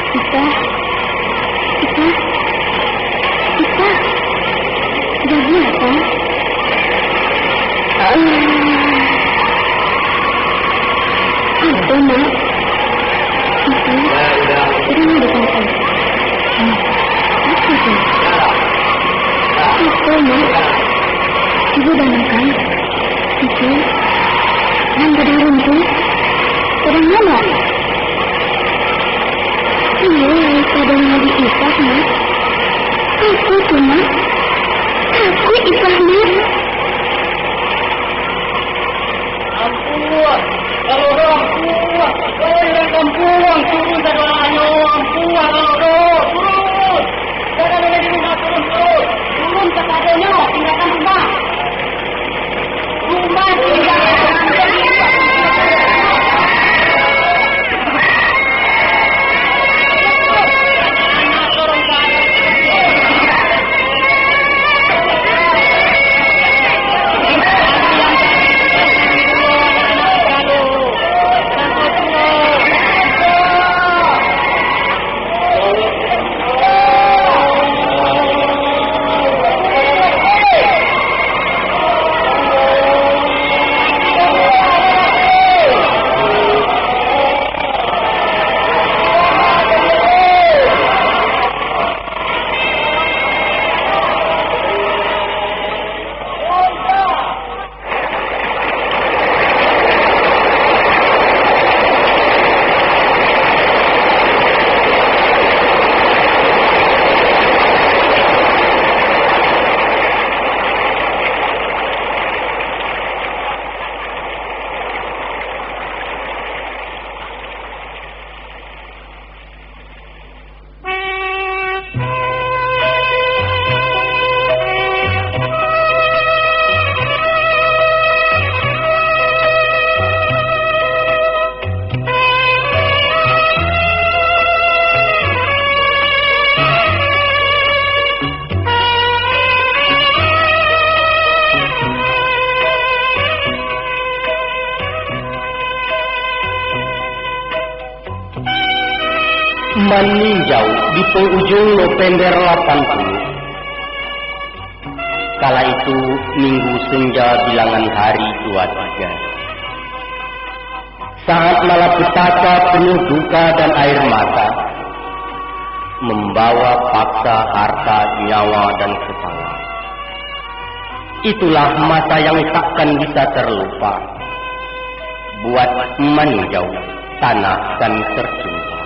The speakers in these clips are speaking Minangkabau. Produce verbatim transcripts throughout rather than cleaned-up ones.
Ipah, Ipah, Ipah, jadi apa? Ah. Apa, Mak? Ipah, sudah nak datang, Mak? Apa tu? Apa, Mak? Ibu dah makan? Ipah, nan ka dalam tu? Sadang mano? Iyo, sadang mandi Ipah, Mak. Apa tu, Mak? Takut Ipah, Mak. Ampun, kalau dah ampun, kalau urang kampuang, turun sadonyo, ampun, kalau dah, turun. Jangan ada di rumah, turun, turun. Turun kasadonyo, tinggalkan rumah. Rumah tinggalkan. Maninjau di pangujung November lapan puluh. Kala itu, Minggu Senja bilangan hari dua tiga. Saat malapetaka penuh duka dan air mata, membawa paksa harta, nyawa, dan kesalahan. Itulah masa yang takkan bisa terlupa buat Maninjau, tanah dan tercinta.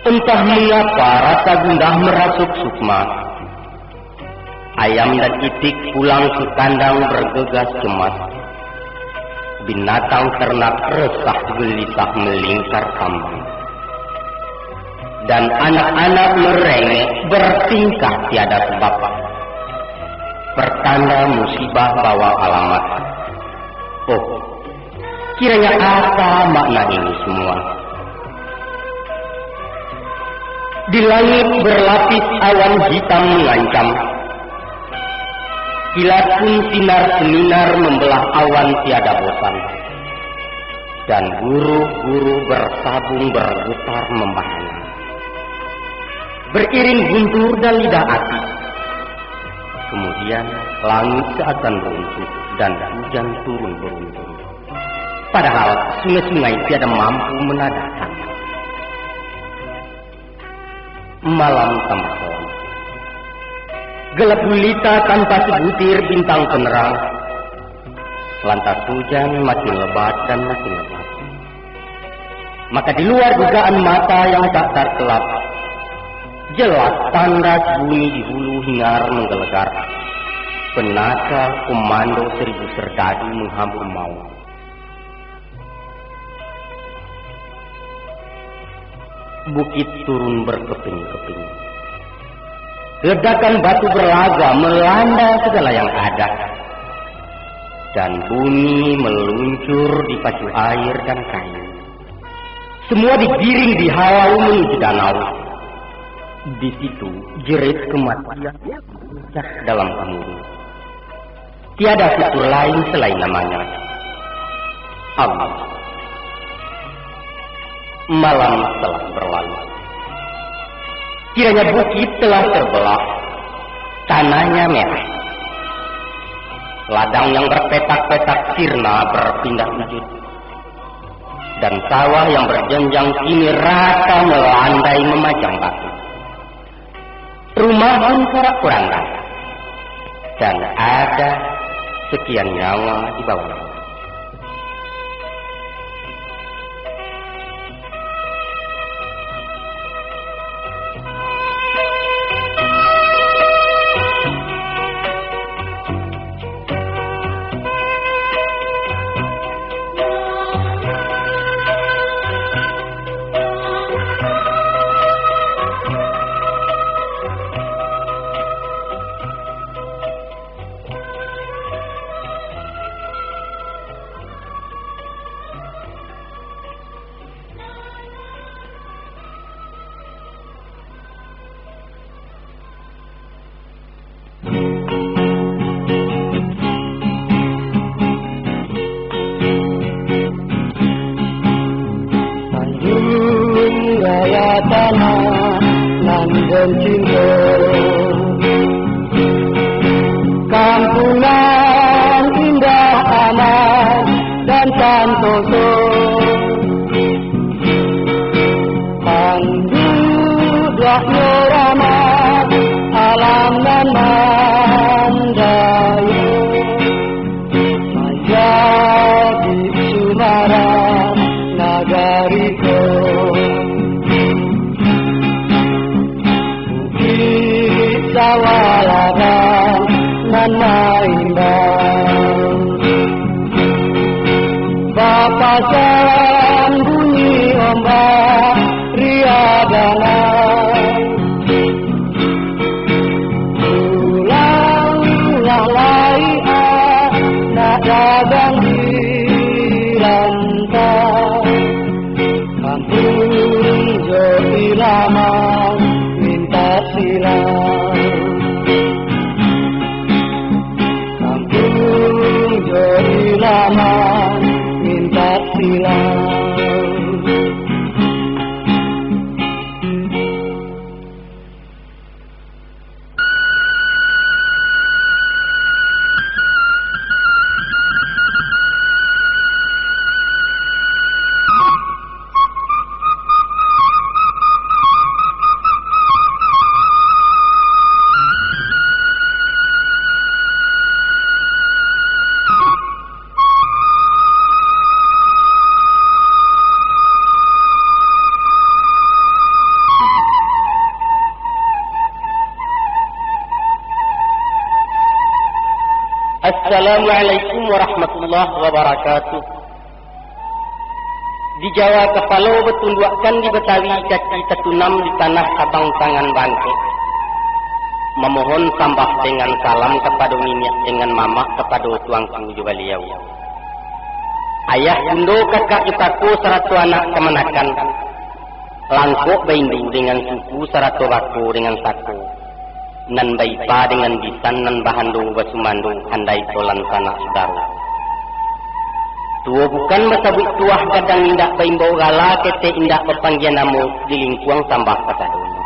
Entah mengapa rasa gundah merasuk Sukma. Ayam dan itik pulang ke kandang bergegas cemas. Binatang ternak resah gelisah melingkar kambang. Dan anak-anak merengek bertingkah tiada sebab. Pertanda musibah bawa alamat. Oh, kiranya apa makna ini semua? Di langit berlapis awan hitam mengancam. Kilat pun sinar seminar membelah awan tiada bosan. Dan guruh-guruh bersabung bergetar membahana. Beriring guntur dan lidah api. Kemudian langit seakan runtuh dan hujan turun beruntun. Padahal sungai-sungai tiada mampu menadahkan. Malam tambah kelam. Gelap gulita tanpa sebutir bintang penerang. Lantas hujan makin lebat dan makin lebat. Maka di luar dugaan mata yang tak terkelap, jelas tandas bunyi di hulu hingar menggelegar. Penakal komando seribu serdadu menghambur maut. Bukit turun berkeping-keping. Ledakan batu berlaga melanda segala yang ada. Dan bumi meluncur di pacu air dan kayu. Semua digiring dihalau menuju danau. Di situ jerit kematian pecah dalam gemuruh. Tiada fitur lain selain namanya, Allah. Malam telah berlalu. Kiranya bukit telah terbelah, tanahnya merah. Ladang yang berpetak-petak sirna berpindah wujud. Dan sawah yang berjenjang kini rata melandai memajang batu. Rumah angkara kurang dan ada sekian nyawa di bawah. Tanjung Raya tanah nan den cinto, kampuang nan indah aman dan santoso. Panduduaknyo ramah, alam nan mandayo, manjadi sumarak nagari ko. Bukik sawah ladang nan maimbau, bapasan bunyi ombak riak danau. Pulanglah lai, anak dagang di rantau. Kampuang jo ilaman mintak silang. Kampuang jo ilaman mintak silang. Assalamualaikum warahmatullahi wabarakatuh. Di Jawa kapalo batunduakkan, di Betawi kaki tatunam, di tanah abang tangan bangkek. Mamohon sambah dengan salam kapado niniak dengan mamak, kapado tuangku jo baliau. Ayah, bundo, kakak jo kako sarato anak kamanakan, langkok baindu dengan suku sarato bako dengan sako, nan baipa dengan bisan, nan bahando basumando, andai tolan sanak sudaro. Tuo bukan basabuik tuah, gadang indak baimbau gala, ketek indak bapanggia namo, di lingkuang sambah kasadonyo.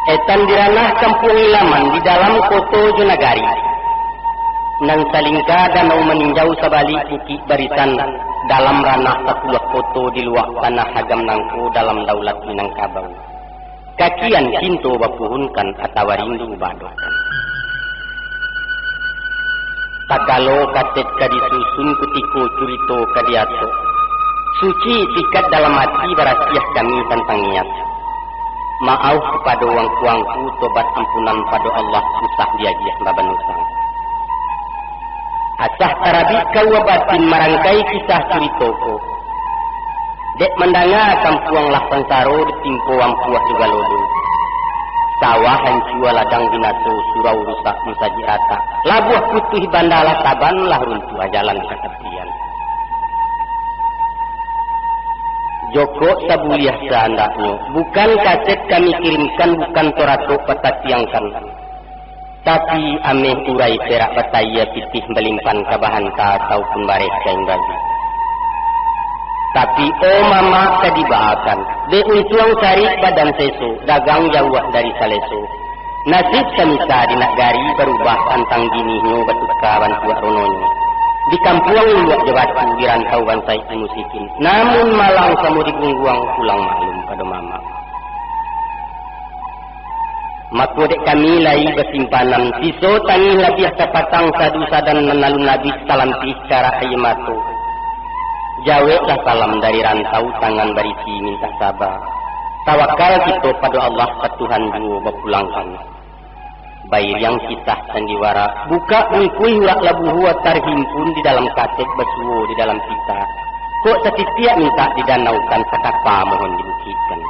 Etan di ranah kampuang Ilaman, di dalam koto jo nagari, nan salingka danau maninjau, sabalik Bukik Barisan, dalam ranah sapuluah koto, di luak tanah agam nangko, dalam daulat Minangkabau. Kakian cinto bapuhunkan, atawa rindu baadokan. Takalo kaset ka disusun, kutiko curito ka diatok, suci itikad dalam ati, barasiah kami tantang niat. Maaf kapado angku-angku, tobat ampunan pado Allah, usah diagiah baban utang. Asah tarabik ka uwa batin, marangkai kisah curito ko. Dek mandanga kampuang lah sansaro, ditimpo ampuah jo galodo. Sawah hancua, ladang binaso, surau rusak, musajik ratak, labuah putuih banda lah saban, lah runtuah jalan ka tapian. Jokok sabuliah saandaknyo, bukan kaset kami kirimkan, bukan toratok patatiangkan. Tapi, ameh urai perak batayia, pitih balimpan ka bahanta, ataupun bareh kain baju. Tapi, oh mamak, ka dibaakan, dek untuang sarik badan seso, dagang jauah dari saleso. Nasib samisa di nagari, barubah pantang binihnyo, batuka bantuak rononyo. Di kampuang Luluak jo Batu, di rantau bansaik musikin. Namun malang samo digungguang, pulang maklum pado mamak. Mako dek kami lai basimpanan, siso tangih labiah sapatang, sadu sadan nan alun abih, salampih carak aia mato. Jaweklah salam dari rantau, tangan barisi mintak saba. Tawakal kito pado Allah, ka Tuhan juo bapulangkan. Bairiang kisah sandiwara, bukak bungkuih urak labuah, tarhimpun di dalam kaset, basuo di dalam pita. Kok satitiak mintak didanaukan, sakapa mohon dibukikkan.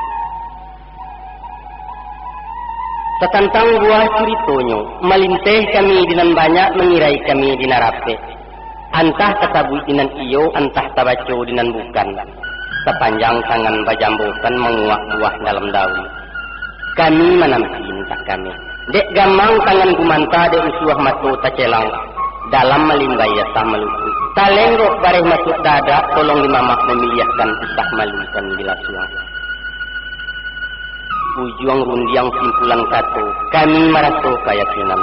Satantang buah curitonyo, malinteh kami di nan banyak, mangirai kami di nan rapek. Antah tasabuik di nan iyo, antah tabaco di nan bukan. Sapanjang tangan bajambokan, manguak buah dalam daun. Kami mananti mintak kami. Dek gamang tangan gumanta, dek usuah mato tacelang. Dalam malimbai asah malukuik. Talenggok bareh masuak dadak, tolong di mamak mamiliahkan, usah maluikan di lasuang. Ujuang rundiang simpulan kato, kami maraso kayakinan.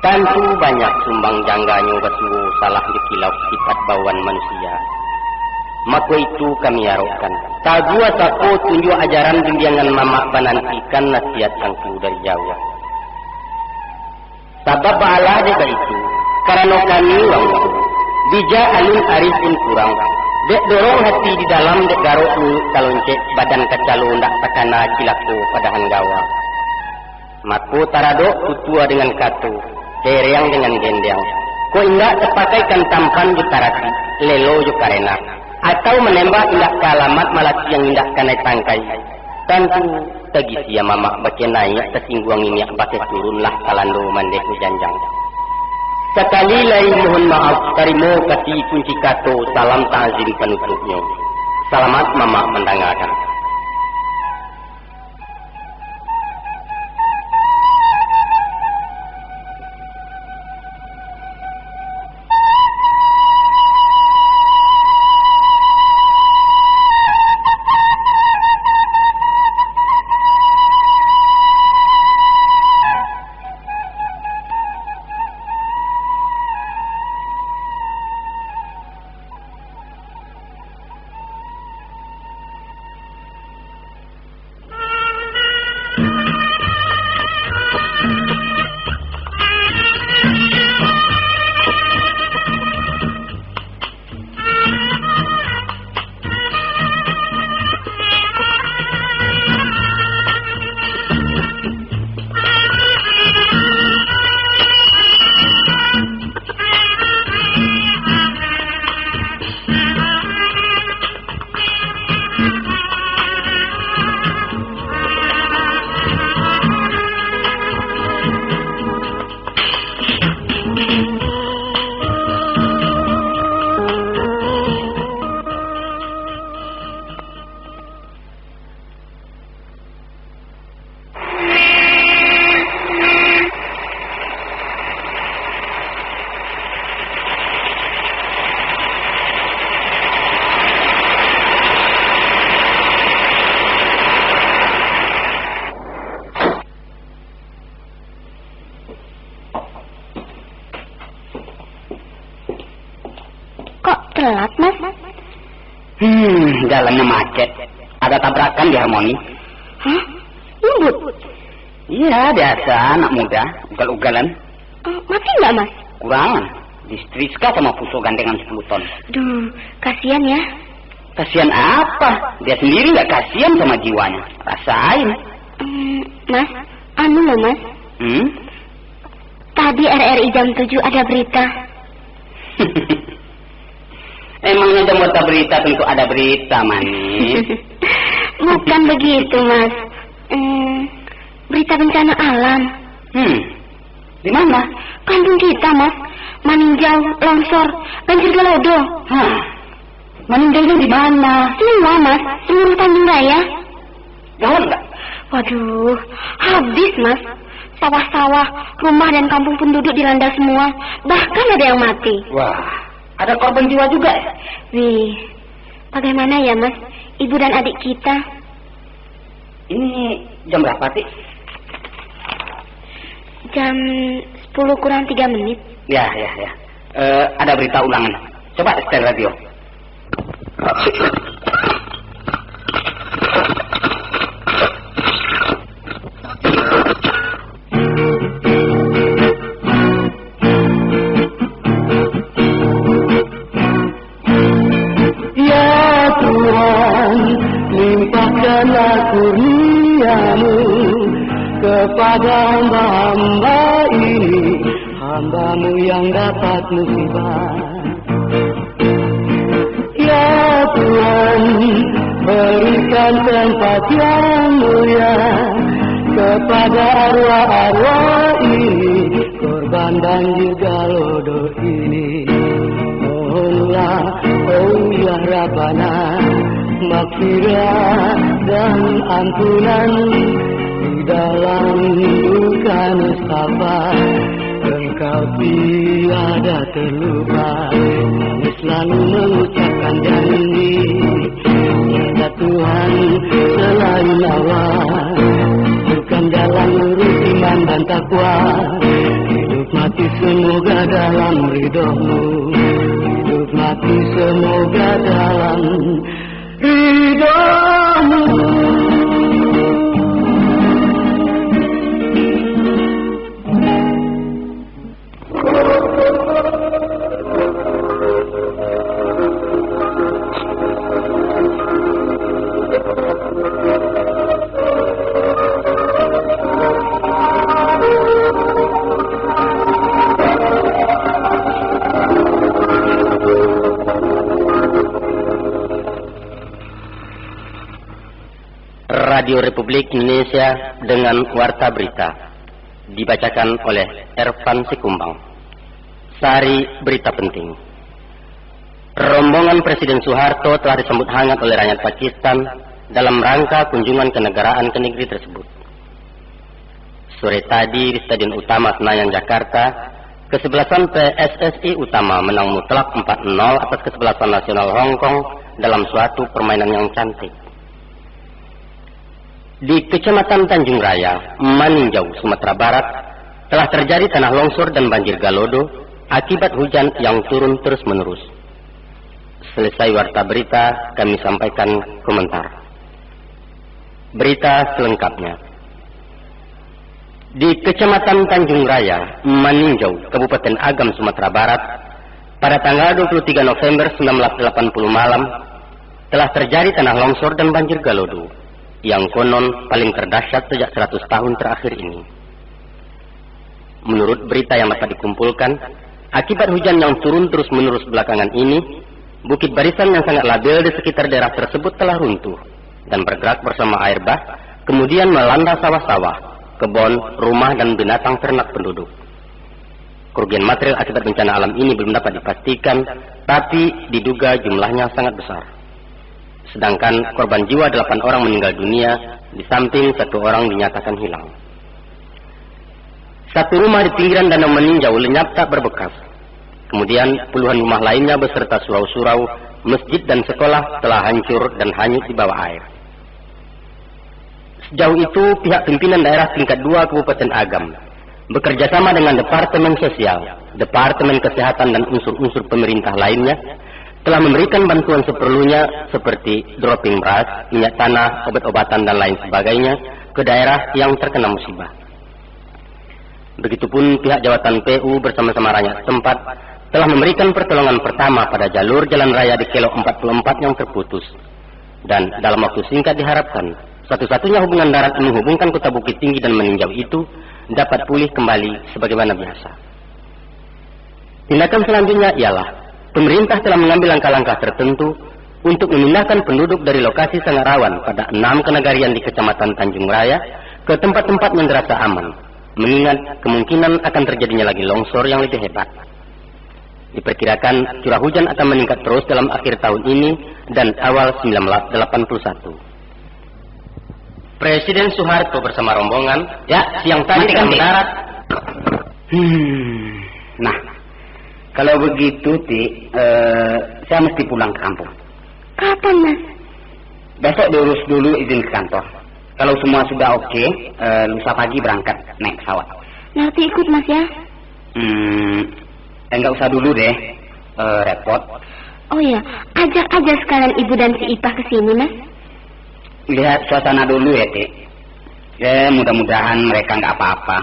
Tantu banyak sumbang jangganyo, basuo salah dikilau, sifat bawaan manusia. Mako itu kami arokkan. Taguah sapo tunjuak ajaran, bimbiangan mamak, banantikan nasihat angku dari jauah. Sabab baalah dek baitu, karano kami urang mudo, bijak alun arih pun kurang, dek dorong hati di dalam, dek garok miyuik taloncek, badan kacalo ndak takana, cilako padahan gawa. Mako taradok tutua dengan kato, hereang dengan gendeang, kok indak tapakaikan tampan jo taratik, lelo jo karena, atau manembak indak ka alamat, malatiang indak kanai tangkai. Tantu tagisia mamak bakeh naiak, tasingguang niniak bakeh turun, lah talando mandeh bajanjang. Sakali lai mohon maaf, tarimo kasih kunci kato, salam ta'zim panutupnyo. Salamat mamak mandangakan. Telat, Mas. Hmm, jalannya macet. Ada tabrakan di Harmoni. Hah? Ngebut? Iya, biasa, anak muda, ugal-ugalan. Eh, mati nggak, Mas? Kurang. Disetriska sama Fuso gandengan sepuluh ton. Duh, kasihan ya. Kasihan apa? Dia sendiri nggak kasihan sama jiwanya. Rasain. Hmm, Mas, anu loh, Mas. Hmm? Tadi R R I jam tujuh ada berita. Emangnya jam berita tentu ada berita, Manis? Bukan begitu, Mas. Hmm, berita bencana alam. Hmm, di mana? Kampung kita, Mas. Maninjau, longsor, banjir galodo. Hah? Maninjaunya di mana? Semua, Mas. Seluruh Tanjung Raya. Gawat nggak? Waduh, habis, Mas. Sawah-sawah, rumah dan kampung penduduk dilanda semua. Bahkan ada yang mati. Wah, ada korban jiwa juga ya? Wih, bagaimana ya, Mas? Ibu dan adik kita. Ini jam berapa, Ti? Jam sepuluh kurang tiga menit. Ya, ya, ya. Eh, ada berita ulangan. Coba setel radio. Ya Tuhan, limpahkanlah kurnia-Mu kepada hamba-hamba ini, hamba-Mu yang dapat musibah. Ya Tuhan, berikan tempat yang mulia kepada arwah-arwah ini, korban banjir galodo ini. Mohonlah, oh ya Rabbana, maghfirah dan ampunan di dalam duka nestapa. Engkau tiada terlupa, kami selalu mengucapkan janji, tiada Tuhan selain Allah. Bukan jalan lurus iman dan takwa, hidup mati semoga dalam ridho-Mu, hidup mati semoga dalam ridho-Mu. Radio Republik Indonesia dengan Warta Berita, dibacakan oleh Ervan Sikumbang. Sari berita penting. Rombongan Presiden Soeharto telah disambut hangat oleh rakyat Pakistan dalam rangka kunjungan kenegaraan ke negeri tersebut. Sore tadi di Stadion Utama Senayan, Jakarta, kesebelasan P S S I Utama menang mutlak empat nol atas kesebelasan Nasional Hong Kong dalam suatu permainan yang cantik. Di Kecamatan Tanjung Raya, Maninjau, Sumatera Barat, telah terjadi tanah longsor dan banjir galodo akibat hujan yang turun terus-menerus. Selesai warta berita, kami sampaikan komentar. Berita selengkapnya. Di Kecamatan Tanjung Raya, Maninjau, Kabupaten Agam, Sumatera Barat, pada tanggal dua puluh tiga November sembilan belas delapan puluh malam, telah terjadi tanah longsor dan banjir galodo, yang konon paling terdahsyat sejak seratus tahun terakhir ini. Menurut berita yang dapat dikumpulkan, akibat hujan yang turun terus-menerus belakangan ini, bukit barisan yang sangat labil di sekitar daerah tersebut telah runtuh dan bergerak bersama air bah, kemudian melanda sawah-sawah, kebun, rumah, dan binatang ternak penduduk. Kerugian material akibat bencana alam ini belum dapat dipastikan, tapi diduga jumlahnya sangat besar. Sedangkan korban jiwa delapan orang meninggal dunia, di samping satu orang dinyatakan hilang. Satu rumah di pinggiran Danau Maninjau lenyap tak berbekas. Kemudian, puluhan rumah lainnya beserta surau-surau, masjid, dan sekolah telah hancur dan hanyut di bawah air. Sejauh itu, pihak pimpinan daerah tingkat dua Kabupaten Agam bekerja sama dengan Departemen Sosial, Departemen Kesehatan, dan unsur-unsur pemerintah lainnya telah memberikan bantuan seperlunya seperti dropping beras, minyak tanah, obat-obatan, dan lain sebagainya ke daerah yang terkena musibah. Begitupun pihak jawatan P U bersama-sama rakyat setempat telah memberikan pertolongan pertama pada jalur jalan raya di Kelok empat puluh empat yang terputus. Dan dalam waktu singkat diharapkan, satu-satunya hubungan darat yang menghubungkan Kota Bukittinggi dan Maninjau itu dapat pulih kembali sebagaimana biasa. Tindakan selanjutnya ialah, pemerintah telah mengambil langkah-langkah tertentu untuk memindahkan penduduk dari lokasi sangat rawan pada enam kenagarian di Kecamatan Tanjung Raya ke tempat-tempat yang dirasa aman, mengingat kemungkinan akan terjadinya lagi longsor yang lebih hebat. Diperkirakan curah hujan akan meningkat terus dalam akhir tahun ini dan awal sembilan belas delapan puluh satu. Presiden Soeharto bersama rombongan, ya, siang tadi telah mendarat. Hmm. Nah, kalau begitu, Ti, eh, saya mesti pulang ke kampung. Kapan, Mas? Besok diurus dulu izin ke kantor. Kalau semua sudah oke, eh, lusa pagi berangkat naik pesawat. Nanti ikut, Mas, ya? Hmm, eh, nggak usah dulu deh, eh, repot. Oh iya, ajak aja sekalian Ibu dan si Ipah ke sini, Mas. Lihat suasana dulu ya, Ti. Ya, mudah-mudahan mereka nggak apa-apa.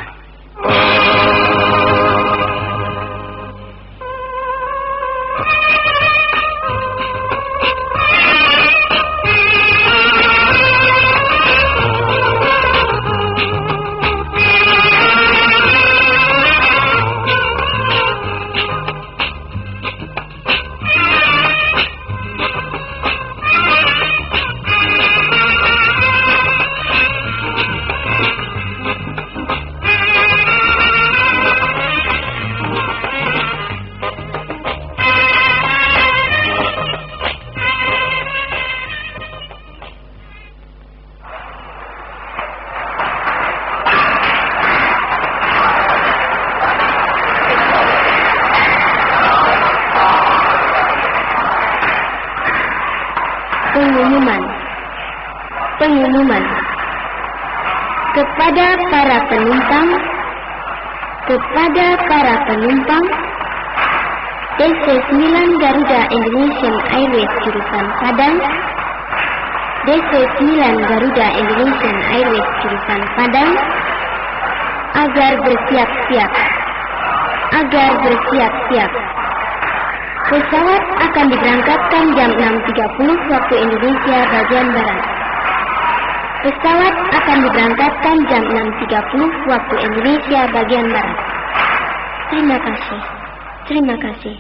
Pengumuman. Pengumuman. Kepada para penumpang, kepada para penumpang, D C sembilan Garuda Indonesian Airways jurusan Padang, D C sembilan Garuda Indonesian Airways jurusan Padang, agar bersiap-siap, agar bersiap-siap. Pesawat akan diberangkatkan jam enam tiga puluh waktu Indonesia bagian Barat. Pesawat akan diberangkatkan jam enam tiga puluh waktu Indonesia bagian Barat. Terima kasih. Terima kasih.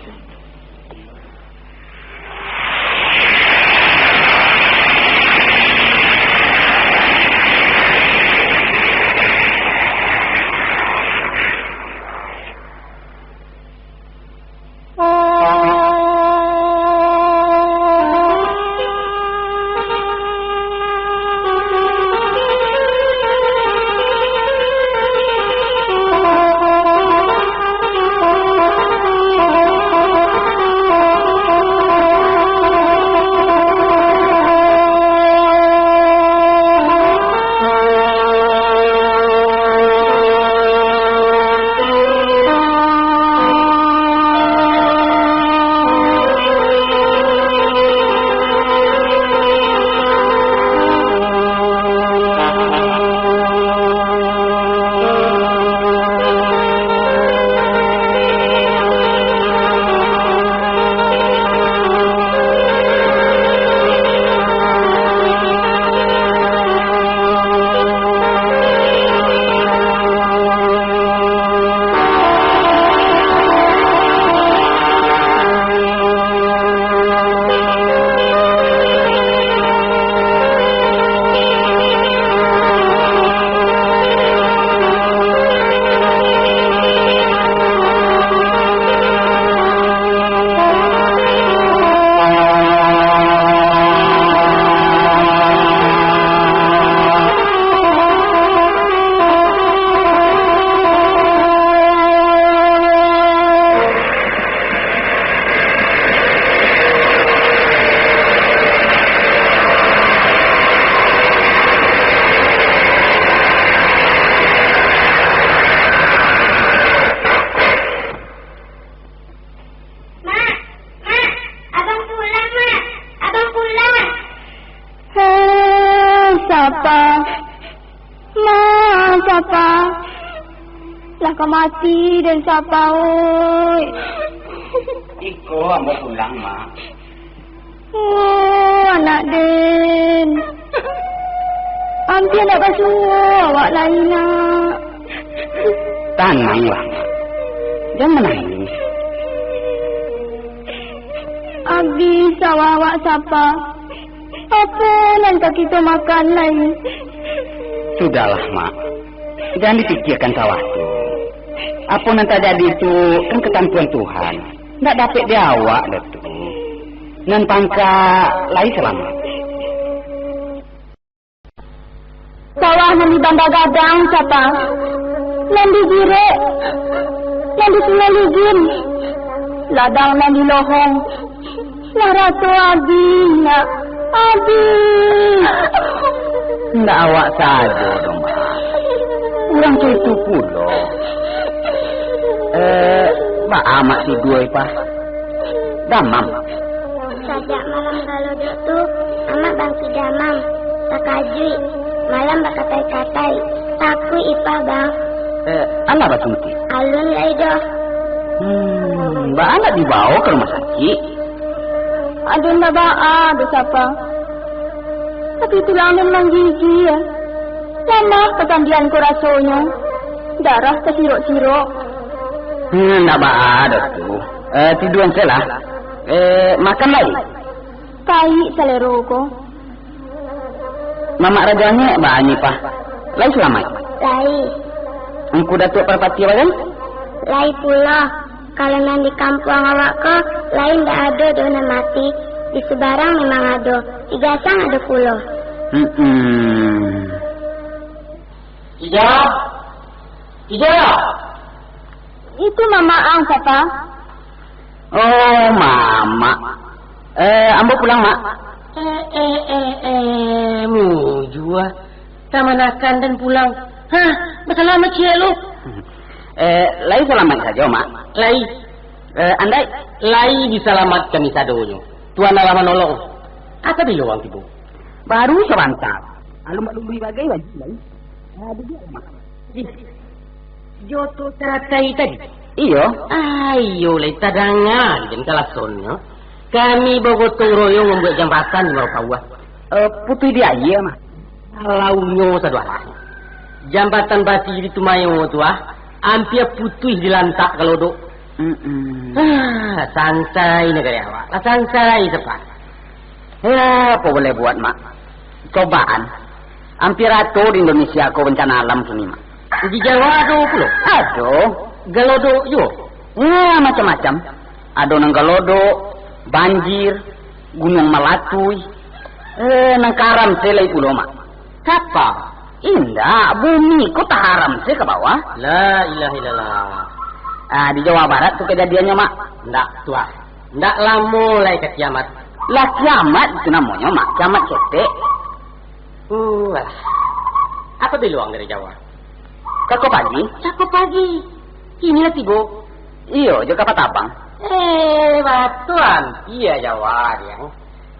Mati den Sapa, oi. Iko ambo pulang, Mak. Oh, anak den. Ampia ndak basuo awak lai, nak. Tananglah, Mak. Jan manangih. Abih sawah awak Sapa. Apo nan ka kito makan lai? Sudahlah, Mak. Jan dipikiakan sawah tu. Apo nan tajadi tu kan katantuan Tuhan. Ndak dapek di awak doh tu. Nan pangka lai salamaik. Sawah nan di Banda Gadang, Sapa. Nan di Jirek. Nan di Sungai Ligin. Ladang nan di Lohong. Lah raso abih, nak. Abih. Ndak awak sajo doh, Mak. Urang tu itu pulo. Eh, baa Mak tidua, Ipah? Damam? Sajak malam galodok tu, Amak bangkik damam. Takajuik. Malam bakatai-katai. Takuik Ipah, Bang. Eh, alah basuntik? Alun lai doh. Hmm, baa ndak dibawa ka rumah sakik? Aden ndak baa doh, Sapa. Tapi tulang den manggigih, yo. Lamah pasandian ko rasonyo. Darah tasirok-sirok. Hmm, ndak baa doh tu. Eh, tiduan se lah. Eh, makan lai. Paik salero ko. Mamak Rajo Angek baa nyo, Pah? Lai salamaik? Lai. Angku Datuak Parpatiah bagai? Lai pulo. Kalau nan di kampuang awak ko, lai indak ado doh nan mati. Di Subarang memang ado. Di Gasang ado pulo. Hmm. Ija! Ija! Itu mamak ang, Sapa? Oh, mamak. Eh, ambo pulang, Mak. Eh, eh, eh, eh, mujua. Kamanakan den pulang? Hah, basalamaik ciek lu? Eh, lai salamaik sajo, Mak. Lai. Eh, andai? Lai disalamaik kami sadonyo. Tuhan Allah manolong. Apo bilo urang tibo? Baru sabanta. Alun balului bagai baju lai. Ah, duduak, Mak. Ih, jo tu taratai tadi? Iyo. Ayo lai tadanga den kalasonnyo. Kami bagotong royong mambuek jambatan di Marau Pauah. Eh, putuih di aia, Mak. Salaunyo sadoalahnyo. Jambatan basi di Tumayo tu, ah, ampia putuih dilantak galodok. Mm-mm. Ah, lah sansai nagari awak. Lah sansai, Sapa. Ya, apo boleh buat, Mak. Cobaan. Ampia rato di Indonesia ko bencana alam kini, Mak. Di Jawa ado pulo? Ado. Galodok juo? Ya, macam-macam. Ado nan galodok, banjir, gunuang malatuih. Eh, nan karam se lai pulo, Mak. Kapa? Indak, bumi ko taharam se ka bawah. La ilaha illallah. Ah, di Jawa Barat tu kajadiannyo, Mak. Ndak, Tuah. Ndak lamo lai ka kiamat. Lah kiamat itu namonyo, Mak. Kiamat ketek. Uh, alah. Apo bilo ang dari Jawa? Kako pagi. Kako pagi. Kini lah tibo. Iyo, jo kapa tabang. Eh, batua ampia Jawa, Diang.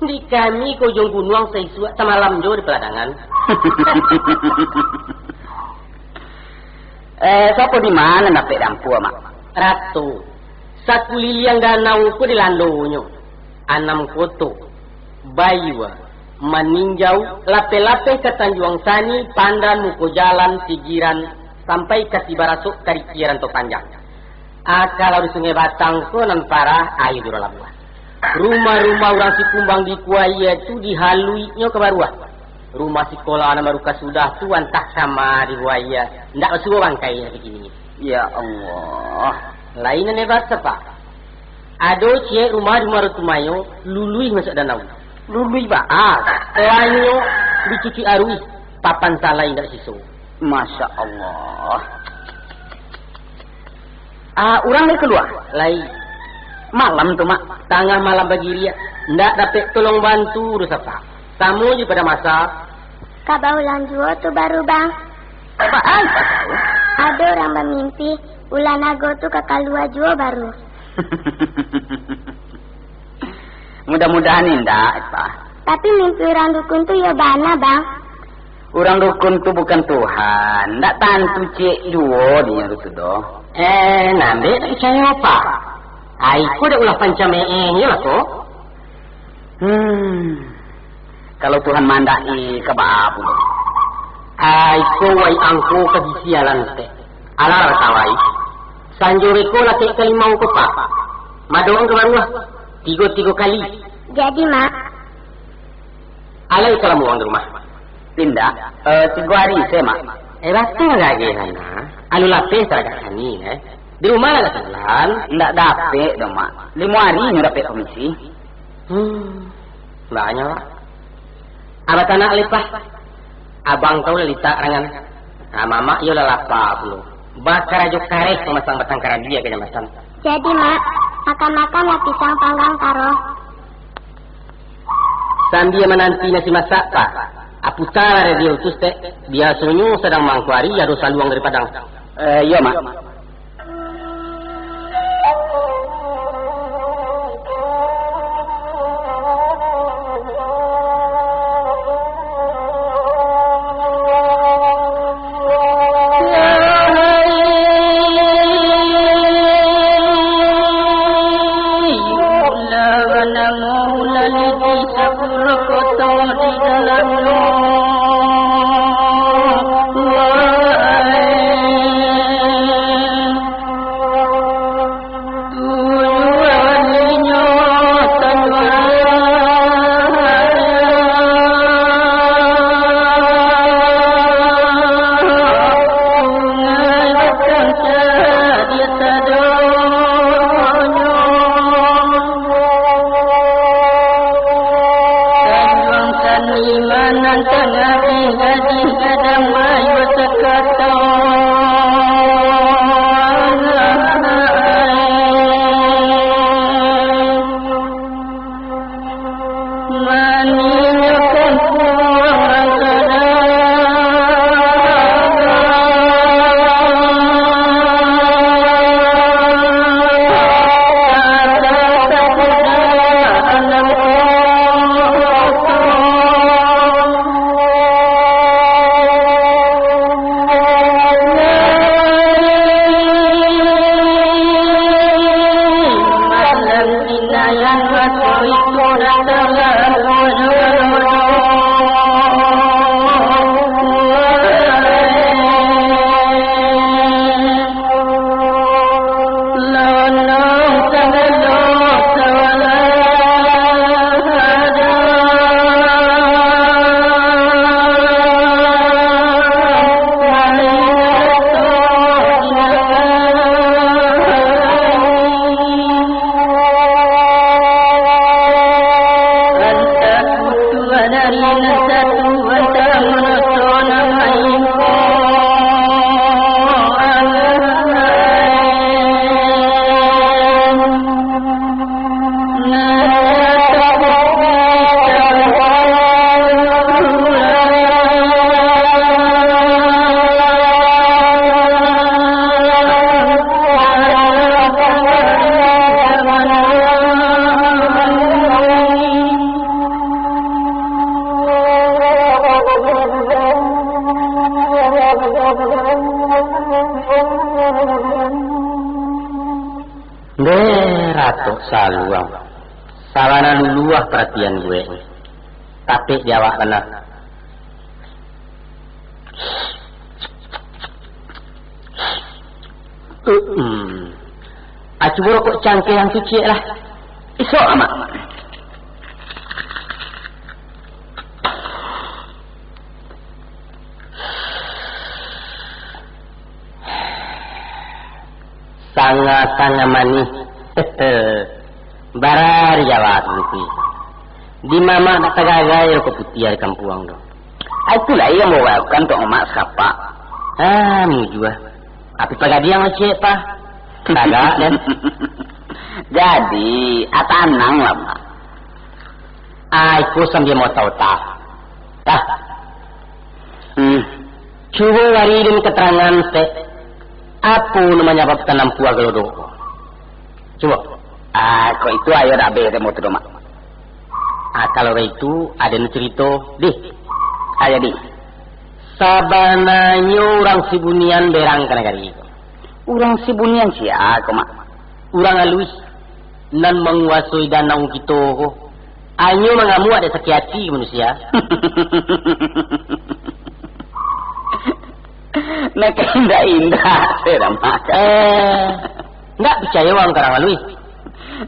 Di kami ka ujuang gunuang saisuak samalam jo di Paladangan. Eh, sapo di ma nan dapek dampu, Mak? Rato. Sakuliliang danau ko dilandonyo. Anam koto. Bayua. Maninjau, lapeh-lapeh ka Tanjuang Sani, Pandan, Muko Jalan, Sigiran, sampai ka Sibarasok, Karikia, Rantau Panjang. Ah, kalau di Sungai Batang ko nan parah, aia di Urang Labuah. Rumah-rumah urang Sikumbang di Kuaia tu dihaluinyo ka baruah. Rumah sikolah nan baru ka sudah tu antah kama dibuai, ndak basuo bangkai nan kini. Ya Allah. Lain nan hebat, Sapa? Ado ciek rumah di Muaro Tumayo, luluih masuak danau. Luluih baa? Lainyo dicucuik aruih, papan salai indak siso. Masya Allah. Ah, urang lai kalua? Lai. Malam tu, Mak? Tangah malam bagiriak. Ndak dapek tolong bantu doh, Sapa. Samo jo pado masa. Ka baulang juo tu baru, Bang. Baa Ipah tahu? Ado urang bamimpi, ulah nago tu ka kalua juo baru. Mudah-mudahan indak, Ipah. Tapi mimpi urang dukun tu iyo bana, Bang. Urang dukun tu bukan Tuhan, ndak tantu ciek juo dinyo tu doh. Eh, nan dek tak picayo, Pak? Ai ko dek ulah pancam-ee, iyolah ko. Hmm. Kalau Tuhan mandaki ka baa pulo? Ai ko wai angko ka bisi alan tek. Alah tawai. Sanjo beko lah tek kalimau ko, Pak. Madoan ka baruah. Tigo-tigo kali. Jadi, Mak. Alai ka lamuang di rumah? Indak, eh, tigo ari se, Mak. Eh, batua gageh, Nana. Alun lapeh taragak kami, eh. Di rumah lah katilan. Indak dapek doh, Mak. Limo ari nyo dapek komisi. Hmm, banyak, Pak. Abah tanak lepah. Abang tau lah litak rangan. Ah, mamak iyo lah lapa pulo. Bakarajo kareh mamasang batang karambia ka jambatan. Jadi, Mak, makan-makanlah pisang panggang taro. Sambia mananti nasi masak, Pak. Aputa lah radio tu, Stek. Biasonyo sadang mangko ari ado saluang dari Padang. Eh, iyo, Mak. Ndeh, Ratok Saluang. Sabana luluah paratian gue ni. Tapek di awak bana. Hmm. Ah, cubo rokok cangkeh nan tu ciek lah. Isok amak. Sanga-sanga manih. Bara di Jawa tu, Gusti. Di mamak nak tagagai rokok putiah di kampuang tu. Ah, itulah yang membawakan Tok Mamak sakapak. Ah, mujua. Tapi pagadiang lah ciek, Pak. Tagak, kan? Jadi, ah, tanang lah, Mak. Ah, iko sambia mau tahu-tahu. Dah. Hmm. Cubo bari den keterangan, Tek. Apo nan manyababkan ampuah galodok ko? Cubo. Ah, kok itu ayo dak abih demo tu doh, Mak. Ah, kalau baitu, ado nan carito, dih. Ayo, dih. Sabananyo urang Sibunian berang ka nagari ko. Urang Sibunian sia ko, Mak? Urang aluih nan manguasoi danau kito ko. Anyo mangamuak dek sakik ati manusia. Nak indak-indak, saya dah makan. Eh, ndak picayo wang ka urang aluih?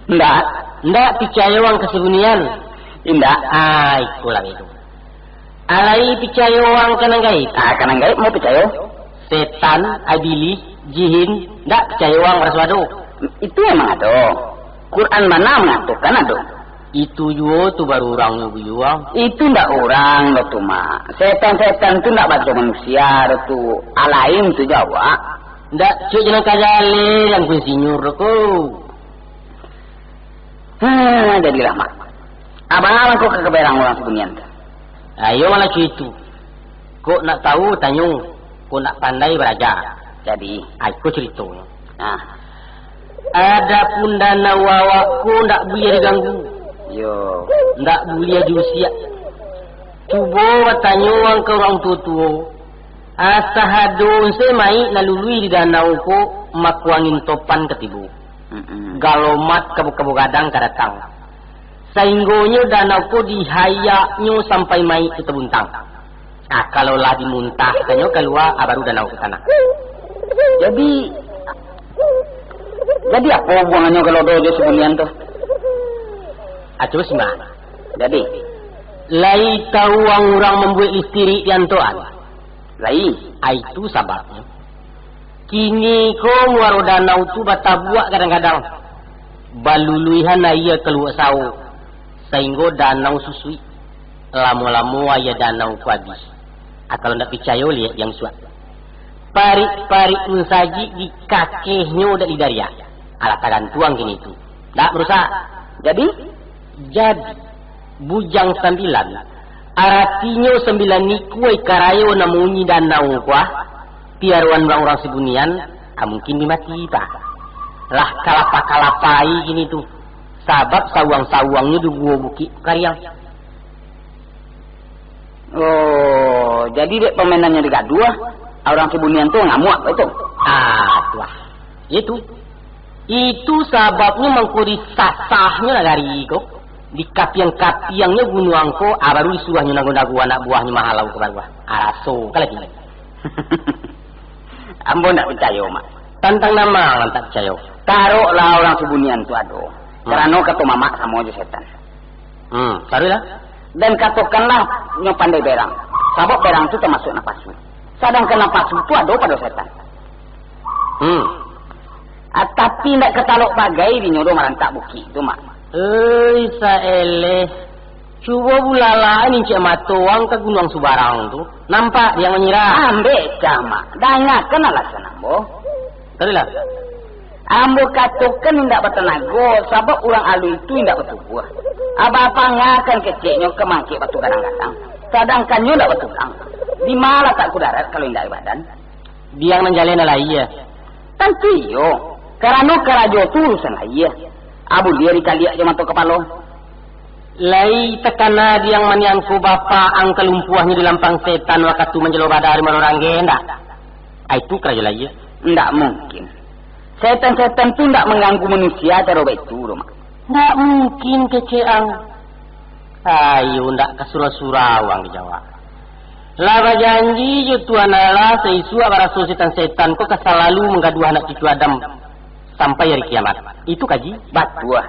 Ndak. Ndak picayo wang ka Sibunian? Indak. Ah, ikolah itu. Alai picayo wang ka nan gaib? Ah, ka nan gaib mau picayo? Setan, ibilih, jin, ndak picayo wang baraso ado? Itu memang ado. Quran bana mangatokan ado. Itu juo tu baru urang nyo buyuang. Itu ndak urang doh tu, Mak. Setan-setan tu ndak baco manusia doh tu. Alain tu jo awak. Ndak, cuk, jangan kajale, Angku Insinyur doh ko. Ha, jadilah, Mak. Abang-abang ko ka kaberang urang Sibunian tu. Ayo malah cuitu. Kok nak tahu, tanyo. Kok nak pandai, baraja. Jadi? Ah, iko caritonyo. Nah. Adapun danau awak ko ndak buliah diganggu. Yo. Ndak buliah diusiak. Cubo batanyo wang ka urang tuo-tuo. Asa ado se maik nan luluih di danau ko, mako angin topan ka tibo. Mm-mm. Galomat kabo-kabo gadang ka datang. Sainggonyo danau ko dihayaknyo sampai maik tu tabuntang. Ah, kalau lah dimuntahkannyo kalua, ah, baru danau ko tanang. Jadi, jadi apo hubungannyo kalau ado jo Sibunian tu? Ah, cubo simak. Jadi? Lai tahu wang urang mambuek listirik di Antoan? Lai. Ah, itu sababnyo. Kini ko muaro danau tu batabuak gadang-gadang. Baluluihan aia ka Luak Sawo, sainggo danau susuik. Lamo-lamo aia danau ko abih. Ah, kalau ndak picayo, liek di Angsuak. Parik-parik musajik dikakehnyo dek lidariah. Alah tagantuang kini tu. Ndak marusak. Jadi? Jadi, Bujang Sambilan, aratinyo sambilan ikua ika rayo nan maunyi danau ko, ah, piaroan urang-urang Sibunian, ah, mungkin bi mati, Pak. Lah kalapa-kalapai kini tu, sabab sawuang-sawuangnyo di guo bukik kariang. Oh, jadi dek pamainannyo digaduah, urang Sibunian tu ngamuak tu. Ah, tu ah. Itu. Itu sababnyo mangko disasahnyo nagari ko. Dikapiang-kapiangnyo gunuang ko, ah, baru disuruahnyo nago-nago anak buahnyo mahalau ka baruah. Ah, raso ka lagi. Ambo ndak picayo, Mak. Tantang nan ma nan tak picayo? Taroklah urang Sibunian tu ado. Hmm. Karano kato mamak samo jo setan. Hmm, taruihlah. Dan katokanlah nyo pandai berang. Sabab berang tu tamasuak napasu. Sadangkan napasu tu ado pado setan. Hmm. Ah, tapi ndak katalok bagai dinyo doh marantak bukik tu, Mak. Oi, saeleh. Cubo bulalaan incek mato wang ka Gunuang Subarang tu. Nampak dek ang manyirah? Ambek cah, Mak. Dangakan alasan ambo. Taruihlah. Ambo katokan indak batanago, sabab urang aluih tu indak batubuah. Abah pangakan keceknyo ka mangkek batu gadang-gadang, sadangkan nyo indak batulang. Di ma latak kudarat kalau indak di badan? Di ang nan jaleh nan lahia. Tantu iyo, karano karajo tu urusan lahia. Ah, buliah dikaliak jo mato kapalo. Lai takana di ang maniangko bapak ang kalumpuahnyo di lampang setan wakatu manjalo bada di Muaro Rangge, ndak? Ah, itu karajo lahia. Ndak mungkin. Setan-setan tu ndak mangganggu manusia caro baitu doh, Mak. Ndak mungkin kecek ang. Ayo, ndak ka surau-surau ang dijawab. Lah bajanji jo Tuhan Allah, saisuak baraso setan-setan ko ka salalu manggaduah anak cucu Adam sampai ari kiamat. Itu kaji? Batua.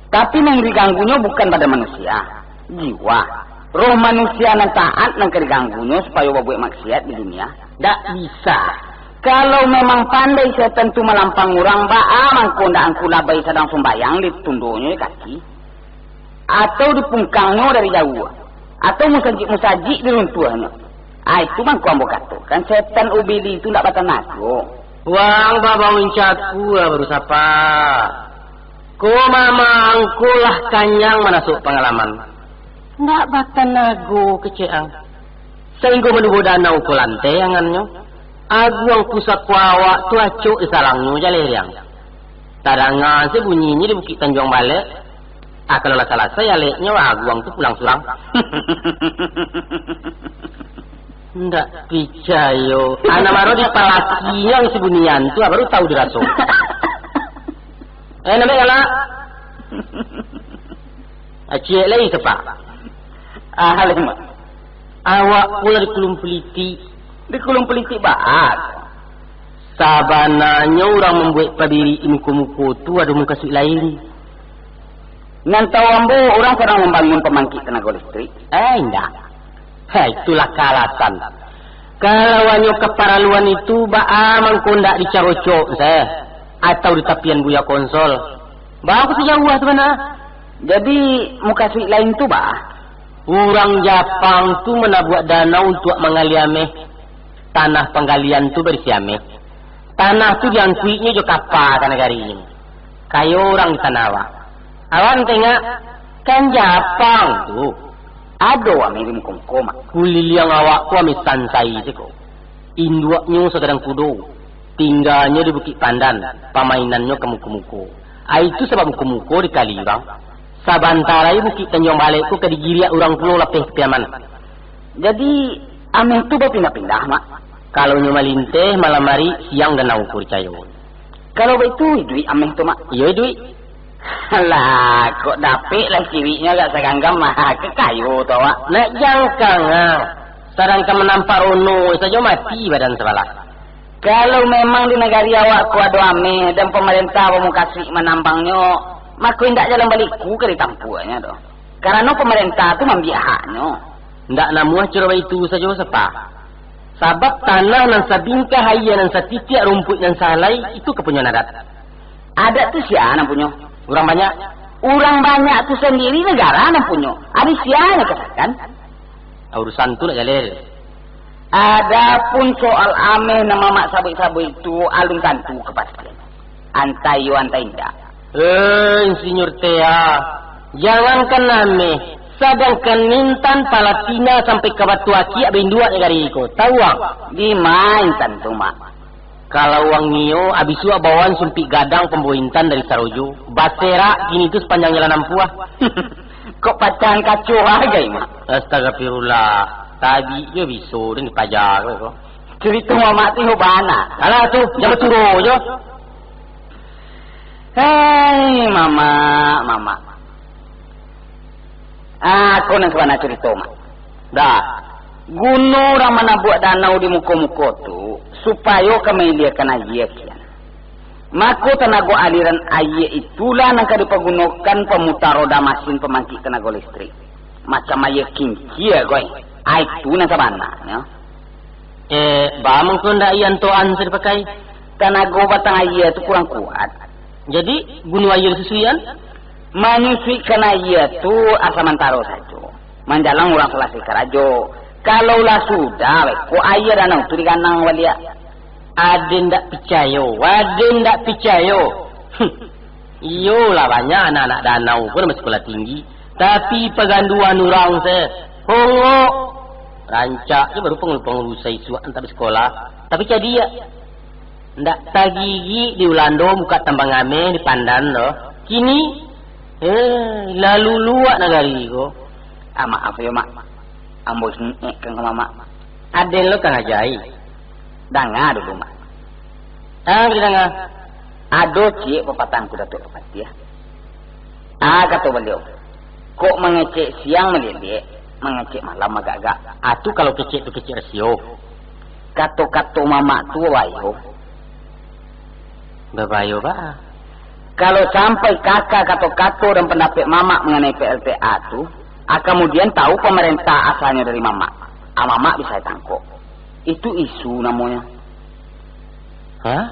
Tapi nan diganggunyo bukan badan manusia, jiwa. Roh manusia nan taat nan ka diganggunyo supayo babuek maksiat di dunia. Ndak bisa. Kalau memang pandai setan tu malampang urang, baa mangko ndak angku labai sadang sumbayang ditundonyo kaki? Atau dipungkangnyo dari jauah? Atau musajik-musajik diruntuahnyo? Ah, itu mangko ambo katokan, setan ubili tu ndak batanago. Wang babau incaku lah baru sapa. Ko mama angku lah kanyang manasuak pangalaman. Ndak batanago kecek ang. Sainggo manubo danau ko lanteh angannyo. Aguang pusako awak tu acok di salangnyo jaleh riang. Tadanga se bunyinyo di Bukik Tanjuang Balek. Ah, kalau lah salasai aleknyo, aguang tu pulang surang. Ndak picayo. Anak maro di palakinyo si bunian tu, baru tahu diraso. Eh, nambah galak. Aciek lai sepak. Ah, haleh, Mak. Awak pula di kulung pelitik. Di kulung pelitik, Bak. Sabananyo urang mambuek pabiriak di muko-muko tu ado mukasuik lain. Nan tahu ambo, urang sadang mambangun pambangkik tanago listrik. Eh, indak. Heh, itulah ka alasan. Kalau hanyo kaparaluan itu, baa mangko ndak di carocok, seh? Atau di tapian buya konsol? Baa kok sajauah tu bana? Jadi, mukasuik lain tu, baa? Urang Japang tu manabuak danau untuak manggali ameh. Tanah panggalian tu barisi ameh. Tanah tu diangkuiknyo jo kapa ka nagari inyo. Kayo urang di tanah awak. Awak tengok, kan Japang tu. Ado ameh di muko-muko, Mak. Kuliliang awak tu ameh sansai siko. Induaknyo sagadang kudo. Tingganyo di Bukik Pandan, pamainannyo ka muko-muko. Ai tu sabab muko-muko di kali, Bang. Sabanta lai Bukik Tanjuang Balek ko ka digiriak urang pulo lapeh ka Piaman. Jadi, ameh tu bapindah-pindah, Mak? Kalau nyo malinteh malam ari, siang danau ko dicayo. Kalau baitu, iduik ameh tu, Mak? Iyo, iduik. Alah, kok dapek lah cieknyo agak saganggam, mah, ka kayo tu awak. Nak jangkang, ah. Sadangkan manampak rono sajo mati badan sabalah. Kalau memang di nagari awak ko ado ameh, dan pamarentah bamukasuik manambangnyo, mako indak jalan baliku ka ditampuanyo tu. Karano pamarentah tu maambiak haknyo. Ndak namuah caro baitu sajo, Sapa. Sabab tanah nan sabingkah, aia nan satitiak, rumpuik nan sahalai, itu kapunyoan adat. Adat tu sia nan punyo? Urang banyak. Urang banyak tu sandiri nagara nan punyo. Ari sia nan kasakan? Urusan tu nak jaleh. Adapun soal ameh nan mamak sabuik-sabuik tu, alun tantu kapastian. Antah iyo, antah indak. Eh, Insinyur Tea, jangankan ameh, sadangkan intan, palatina, sampai ka batu akiak, bainduak nagari ko. Tahu ang? Di ma intan tu, Mak? Kalau ang nio, abih suak bawaan sumpik gadang pambawa intan dari Sarojo. Baserak kini tu sapanjang jalan ampuah. Kok pacahan kaco bagai, Mak? Astagfirullah. Tabik jo biso, den dipaja ko. Carito mamak tu iyo bana. Alah tu, jan baturo jo. Hei, mamak, mamak. Ah, ko nan sabana carito, Mak. Dah. Guno urang manabuak danau di muko-muko tu, supayo ka mailiakan aia kian. Mako, tanago aliran aia itulah nan ka dipagunokan pamutar roda masin pambangkik tanago listrik. Macam aia kincia, goi. Ai tu nan sabananyo. Eh, baa mangko ndak aia antoan sa dipakai? Tanago batang aia tu kurang kuat. Jadi, guno aia disusuian? Manyusuikan aia tu asa mantaro sajo. Manjalang urang salasai karajo. Kalau lah sudah, weh, ko aia danau tu diganang baliak. Aden ndak picayo, aden ndak picayo. Huh. Iyolah, banyak anak-anak danau ko nan basikolah tinggi, tapi paganduan urang se, hongok. Rancak se baru pangalu-pangalu saisuak nan tak basikolah, tapi cadiak. Ndak tagigik di Ulando mukasuik tambang ameh di Pandan doh. Kini, eh, lalu luak nagari ko. Ah, maaf yo, Mak. Ambo ingekkan ka Mamak. Aden lo Kang Ajai. Danga dulu, Mak. Ah, danga. Ado ciek papatah Angku Datuak Kapatiah. Ah, kato baliau, "Kok mangecek siang maliek-liek, mangecek malam agak-agak." Ah, tu kalau kecek tu kecek rasio. Kato-kato Mamak tu babayo. Babayo, Pak. Kalau sampai kaka kato-kato dan pandapek Mamak manganai P L T A tu, ah, kamudian tahu pamarentah asalnyo dari Mamak. Ah, Mamak bisa ditangkok. Itu isu namonyo. Hah?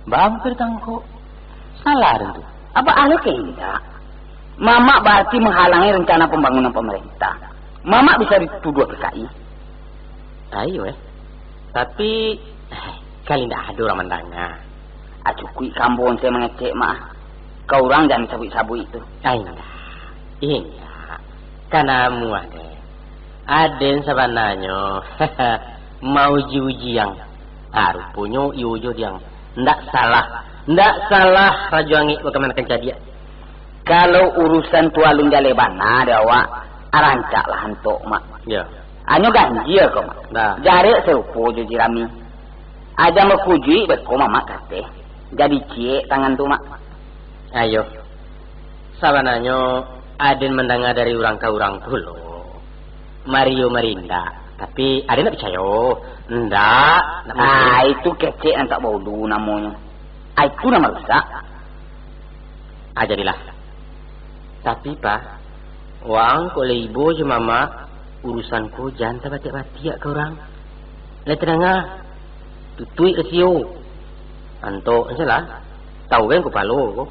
Baa mangko ditangkok? Salah den tu. Apa alo ke indak? Mamak bararti manghalangi rencana pambangunan pamarentah. Mamak bisa dituduah P K I. Ayo, eh. Tapi, eh, kali indak ado urang mandanga. Ah, cukuik ka ambo onsai mangecek, Mak. Ka urang jan disabuik-sabuik tu. Ah, indak. Indak. Kan amuah, deh. Aden sabananyo mauji-uji ang. Ah, ruponyo iyo jo diang. Ndak salah. Ndak salah Rajo Angek bakamanakan cadiak. Kalau urusan tu alun jaleh bana dek awak, ah, rancaklah antok, Mak. Yo. Anyo ganjia ko, Mak. Nah. Jarek sarupo jo jirami. Ajan bakujuik beko mamak kateh. Jadi ciek tangan tu, Mak. Ayo. Sabananyo, aden mandanga dari urang ka urang pulo. Mario marinda. Tapi, aden ndak picayo. Ndak, ndak mungkin. Ah, itu kecek nan tak baulu namonyo. Ah, itu nan marusak. Ah, jadilah. Tapi, Pa, waang kok lai ibo jo mamak, urusan ko jan tabatiak-batiak ka urang. Lai tadanga, tutuik rasio. Antok, salah. Tahu kan kupalo ko?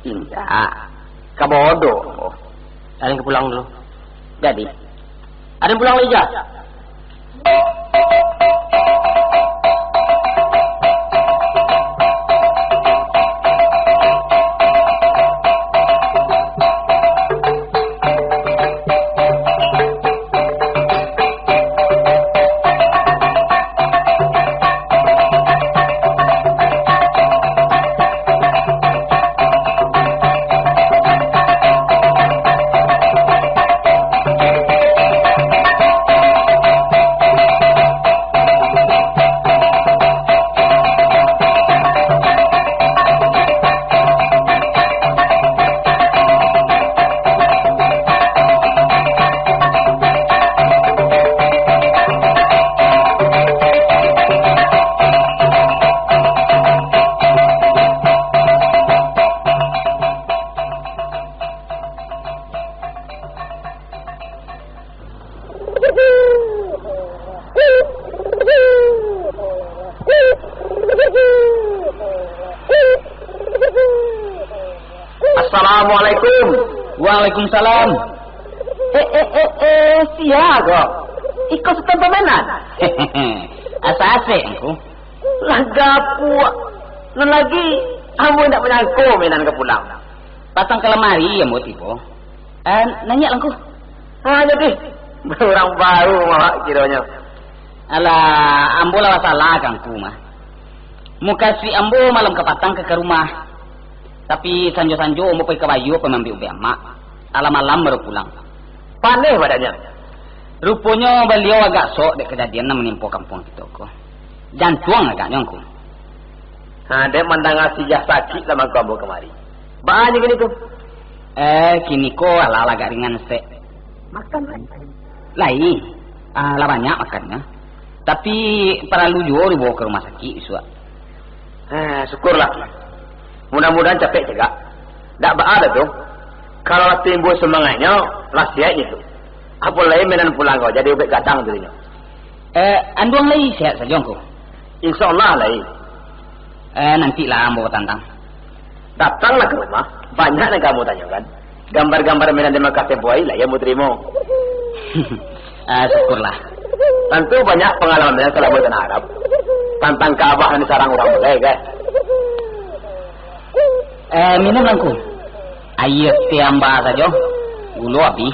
Indak. Kabodo. Aden ka pulang dulu. Jadi. Aden pulang lai, Ja. Assalamualaikum. Waalaikumsalam. Eh, eh, eh, eh, sia ko? Iko Sutan pamenan? Asa asek, Angku. Lah gapuak. Nan lagi, ambo indak manyangko Menan ka pulang. Patang ka lamari ambo tibo. Eh, naiak lah, Angku. Ah, jadi. Urang baru mah, kironyo. Alah, ambo lah basalah ka Angku mah. Mukasuik ambo malam kapatang ka, ka rumah. Tapi sanjo-sanjo ambo pai ka Bayu, pai maambiak ubek amak. Alah malam baru pulang. Paneh badannyo. Ruponyo baliau agak sok dek kajadian nan manimpo kampuang kito ko. Jantuang agaknyo, Angku. Ha, dek mandanga si Jah sakik lah mangko ambo kamari. Baa nyo kini tu? Eh, kini ko alah agak ringan sek. Makan lai? Lai. Ah, lah banyak makannyo. Tapi, paralu juo dibawa ka rumah sakik isuak. Ah, syukurlah. Mudah-mudahan capek cegak. Dak baa dah tu. Kalau lah timbul sumangaiknyo, lah siaiknyo tu. Apo lai Menan pulang ko, jadi ubek gadang tu inyo. Eh, anduang lai sehat sajo, Angku? Insya Allah lai. Eh, nantilah ambo batantang. Datanglah ka rumah, banyak nan ka ambo tanyokan. Gambar-gambar Menan di Makah tempo ari lai ambo tarimo. Ah, syukurlah. Tantu banyak pangalaman Menan salamo di tanah Arab. Tantang Ka'bah nan disarang urang baleh, kan? Eh, minum, Angku. Aia teh amba sajo. Gulo abih.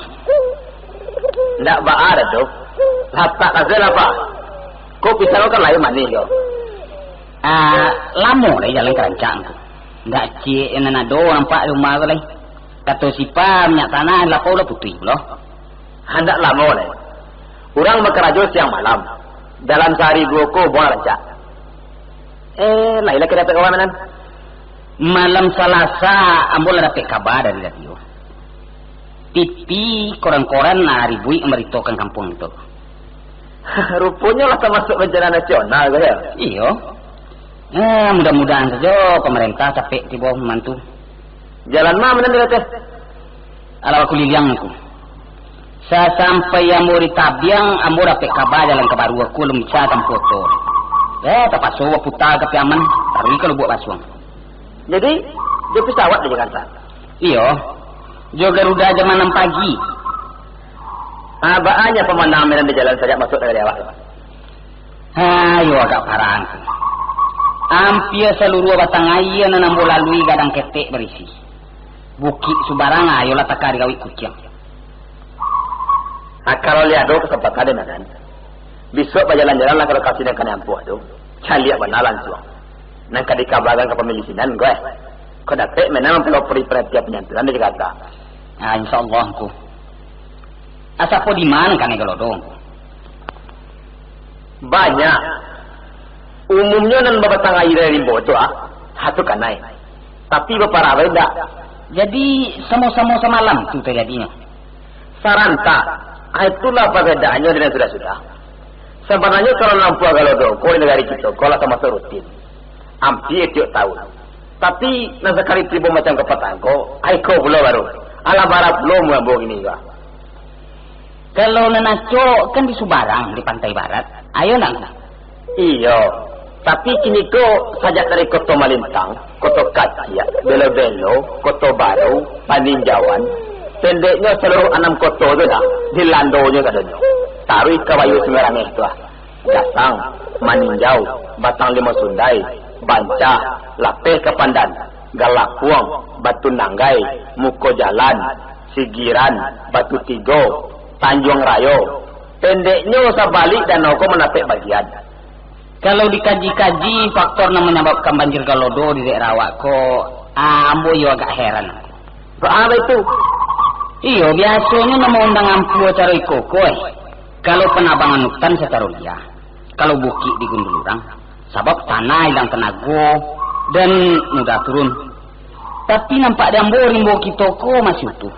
Ndak baa doh tu. Latak sajo lah, Pak. Ko pisang kan lain manih ko. Ah, lamo lai jalan ka rancak, Angku. Ndak ciek nan ado nampak di rumah ko lai. Kato sipa minyak tanah lapau lah putuih pulo. Handak lamo lai. Urang bakarajo siang malam. Dalam sahari duo ko buang rancak. Eh, lailah ka dapek kawan Menan. Malam Salasa, ambo lah dapek kaba dari radio. T V, koran-koran lah ribuik mambaritokan kampuang kito. Ruponyo lah tamasuak bancana nasional ko, yo? Iyo. Eh, mudah-mudahan sajo pamarentah capek tibo mambantu. Jalan ma Menan di ateh? Alah bakuliliang, Angku. Sasampai ambo di Tabiang, ambo dapek kaba jalan ka Baru ko alun bisa tampuah oto. Eh, tapaso baputa ka Piaman, taruih ka Lubuak Basuang. Jadi, jo pisawat di Jakarta? Iyo, jo Garuda jam anam pagi. Ah, baa nyo pamandangan Medan di jalan sajak masuak dari awak tu? Ayo agak parang. Ampia saluruah batang aia nan ambo lalui gadang ketek barisi. Bukik subarang ayo lah taka digawik kuciang. Ah, kalau liak ado kasempatan di Medan, bisuak bajalan-jalan lah ka lokasi nan kanai ampuah tu. Caliak bana lansuang. Nan ka dikabakan ka pamilih sinan ko, eh. Ko dapek Medan mampelopori paratian panyantunan di Jakarta. Ah, insya Allah, Angku. Asa po di ma nan kanai galodo, Angku? Banyak. Umumnyo nan babatang aia dari rimbo tu, ah, ha tu kanai. Tapi baparah bae indak. Jadi, samo-samo samalam tu tajadinyo? Sarantak. Ah, itulah parbedaannyo dengan sudah-sudah. Sabananyo kalau nampuah galodo ko di nagari kito ko lah tamasuak rutin. Ampia tiok taun. Tapi, nan sakali tibo macam kapatang ko, ai ko pulo baru. Alah bara pulo muambo kini ko. Kalau nan acok kan di Subarang, di pantai barat. Ayo nak? Iyo. Tapi kini ko sajak dari Koto Malintang, Koto Kaciak, Belo-Belo, Koto Baru, Paninjauan, pendeknyo saluruh anam koto tu dah, dilandonyo sadonyo. Taruih ka Bayu Sungai Rangeh tu ah. Gasang, Maninjau, Batang Limau Sundai, Bancah, Lapeh Kapandan, Galapuang, Batu Nanggai, Muko Jalan, Sigiran, Batu Tigo, Tanjuang Rayo. Pendeknyo, sabalik danau ko mandapek bagian. Kalau dikaji-kaji faktor nan manyababkan banjir galodo di daerah awak ko, ah, ambo iyo agak heran. Baa baitu? Iyo, biasonyo nan maundang ampu acaro iko ko, eh. Kalau panabangan utan sacaro liya, kalau bukik digundul urang, sabab tanah ilang tanago dan mudah turun. Tapi nampak di ambo rimbo kito ko masih utuh,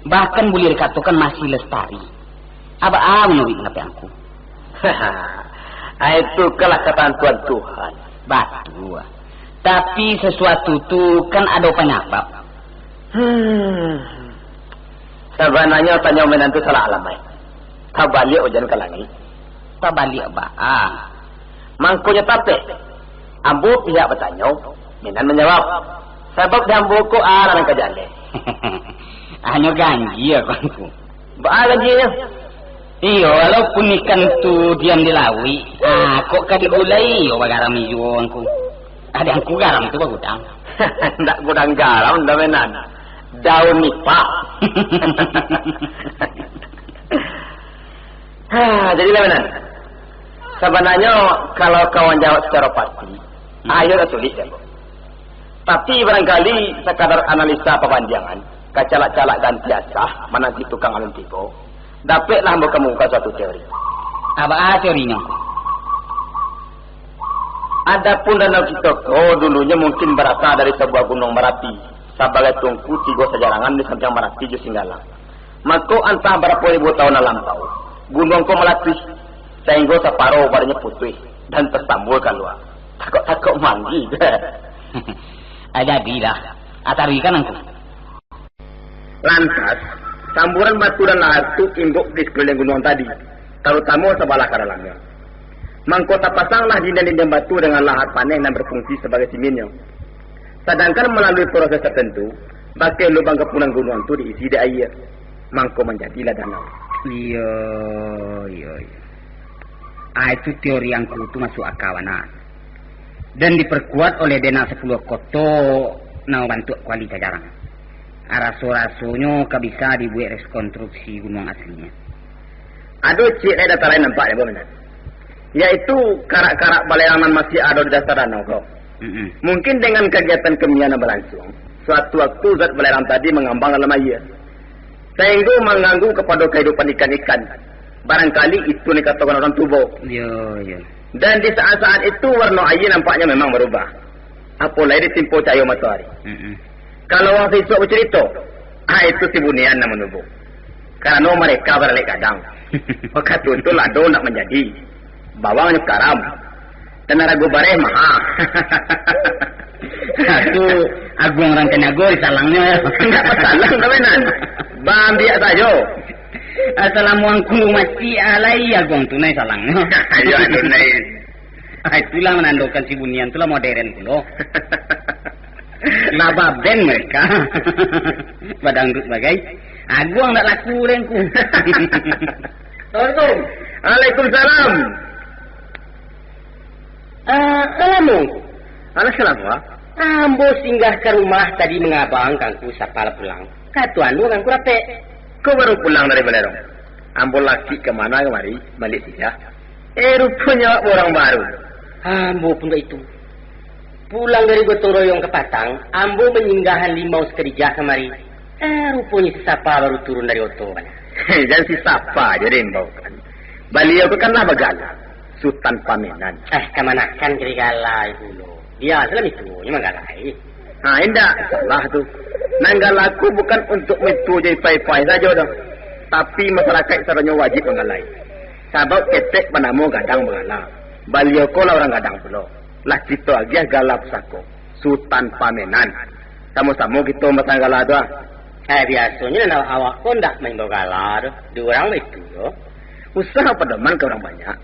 bahkan buliah dikatokan masih lestari. Baa manuruik pandapek angku? Itu kalah katantuan Tuhan. Batua. Tapi sasuatu tu kan ado panyabab. Hmm. Sabananyo tanyo Minan tu salah alamaik. Tabaliak ujan ka langik. Tabaliak baa? Mangkonyo tapek. Ambo pihak batanyo, Minan manjawab. Sabab di ambo ko alah nan ka jaleh. Hanyo ganjia ko angku. Baa ganjianyo? Iyo, walaupun ikan tu diam di lauik, ah, kok ka digulai, iyo bagaram iyo angku. Ado angku garam tu bagudang. Ndak gudang garam doh, Minan. Daun nipah. Ha, jadilah, Minan. Sabananyo, kalau kawan jawab sacaro pasti, hmm, ayo lah sulik, Minan. Tapi barangkali sakadar analisa pabandiangan, kacalak-calak ganti asah mananti tukang alun tibo, dapeklah ambo kamukokan suatu teori. Baa teorinyo? Adapun danau kito ko dulunyo mungkin barasa dari sabuah gunuang barapi, sabagai tungku tigo sajarangan di sampiang Marapi jo Singgalang. Mako, antah barapo ribu taun nan lampau, gunuang ko malatuih, sainggo saparo badanyo putuih, dan tasambul kalua. Takok-takok manggih. Ah, jadilah. Ah, taruihkan angku. Lantas, samburan batu dan lahar tu imbok di sakuliliang gunuang tadi, tarutamo sabalah ka dalamnyo. Mangko tapasanglah dindiang-dindiang batu dengan lahar paneh nan berfungsi sabagai siminnyo. Sadangkan malalui proses tertentu, bakeh lubang kapunan gunuang tu diisi dek aia, mangko manjadilah danau. Iyo, iyo, iyo. Ah, itu teori angku tu masuk aka bana. Dan diperkuat oleh denah sapuluah koto nan babantuak kuali cajarang. Raso-rasonyo ka bisa dibuek rekonstruksi gunuang aslinyo. Ado ciek lai data lain nampak di bawah, Minan, yaitu karak-karak balerang nan masih ado di dasar danau ko. Mm-mm. Mungkin dengan kagiatan kimia nan balansuang, suatu waktu zat balerang tadi mangambang dalam aia, sainggo mangganggu kapado kahidupan ikan-ikan. Barangkali itu nan dikatokan urang tubo. Yo, yo. Dan di saat-saat itu warno aia nampaknyo memang barubah. Apo lai ditimpo cahayo matoari. Mm-mm. Kalau urang sisuak bacurito, ah, itu si bunian nan manubuah. Karano mareka baralek gadang. Wakatu tu lado ndak manjadi, bawang nyo karam, dan arago bareh maha. Itu Aguang Rantaniago disalangnyo, yo. Ndak basalang doh, Minan. Baambiak sajo. Salamo angku mati, ah, lai Aguang tu nai salangnyo. Iyo, anu nai. Ah, itulah manandokan si bunian tu lah moderen pulo. Lah baben mareka. Badangdut bagai. Aguang ndak laku deh, angku. Assalamualaikum. Waalaikumsalam. Ah, lah lamo, angku? Alah, salamo? Ambo singgah ka rumah tadi mangabang ka angku, sapa lah pulang. Kato anu ka angku dapek. Ko baru pulang dari Balerong? Ambo laki ka mana kamari, baliak singgah. Eh, ruponyo awak urang baru. Ambo pun baitu. Pulang dari gotong royong ka Patang, ambo manyinggahan limau sakadijah kamari. Eh, ruponyo si Sapa baru turun dari oto bana. Jan si Sapa jo diimbaukan. Baliau ko kan lah bagala. Sutan Pamenan. Eh, kamanakan kiri galai pulo. Biasolah mituo nyo manggalai. Ha, indak salah tu. Nan gala ko bukan untuak mituo jo ipai-ipai sajo doh, tapi masarakaik sadonyo wajib manggalai. Sabab ketek banamo gadang bagala. Baliau ko lah urang gadang pulo. Lah kito agiah gala pusako, Sutan Pamenan. Samo-samo kito mamasang gala tu ah. Eh, biasonyo nan awak ko ndak maimbau gala doh. Di urang baitu doh. Usah padoman ka urang banyak.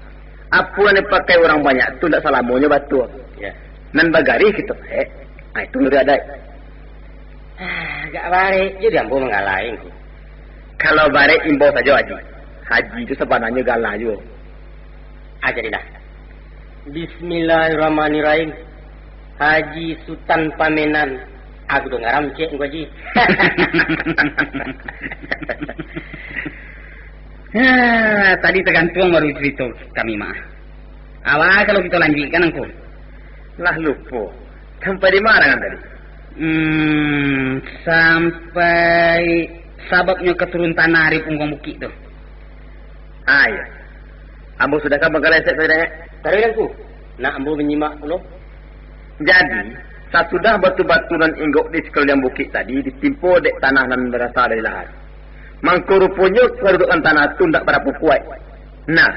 Apo nan dipakai urang banyak tu ndak salamonyo batua. Ya. Nan bagarih kito paek, ah, itu nuruik adaik. Ah, agak barek jo di ambo manggalai ko. Kalau barek imbau sajo, Haji. Haji tu sabananyo gala juo. Ah, jadilah. Bismillahirrahmanirrahim. Haji Sutan Pamenan. Aku dong ngaram cek ko, Haji. Ha, tadi tagantuang baru carito kami mah. Awa kalau kito lanjuikkan, Angku? Lah lupo. Sampai di ma nan tadi? Hmm, sampai sababnyo ka turun tanah dari pungguang bukik tu. Ah, iyo. Ambo sudahkan bangkalai sek tadi, eh? Taruih, Angku. Nak ambo manyimak pulo. Jadi, sasudah batu-batu nan inggok di sakuliliang bukik tadi ditimpo dek tanah nan barasa dari lahar, mangko ruponyo kadudukan tanah tu ndak barapo kuaik. Nah,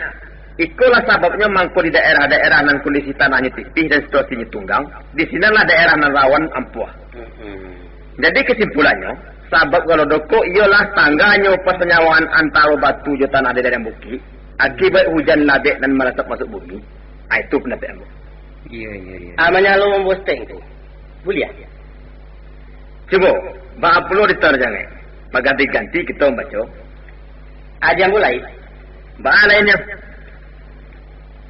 ikolah sababnyo mangko di daerah-daerah nan kondisi tanahnyo tipih dan situasinyo tunggang, di sinanlah daerah nan rawan ampuah. Mm-mm. Jadi kesimpulannyo, sabab galo doko iyolah tangganyo pasanyawaan antaro batu jo tanah di ladang bukik, akibat hujan labek nan malasap masuak bumi. Ah, itu pandapek ambo. Iyo, iyo, iyo. Ah, manyalo mambosteng tu. Buliah. Cubo, baa pulo ditarjangai. Baganti-ganti kito mambaco. Aja mulai. Baa lainnyo?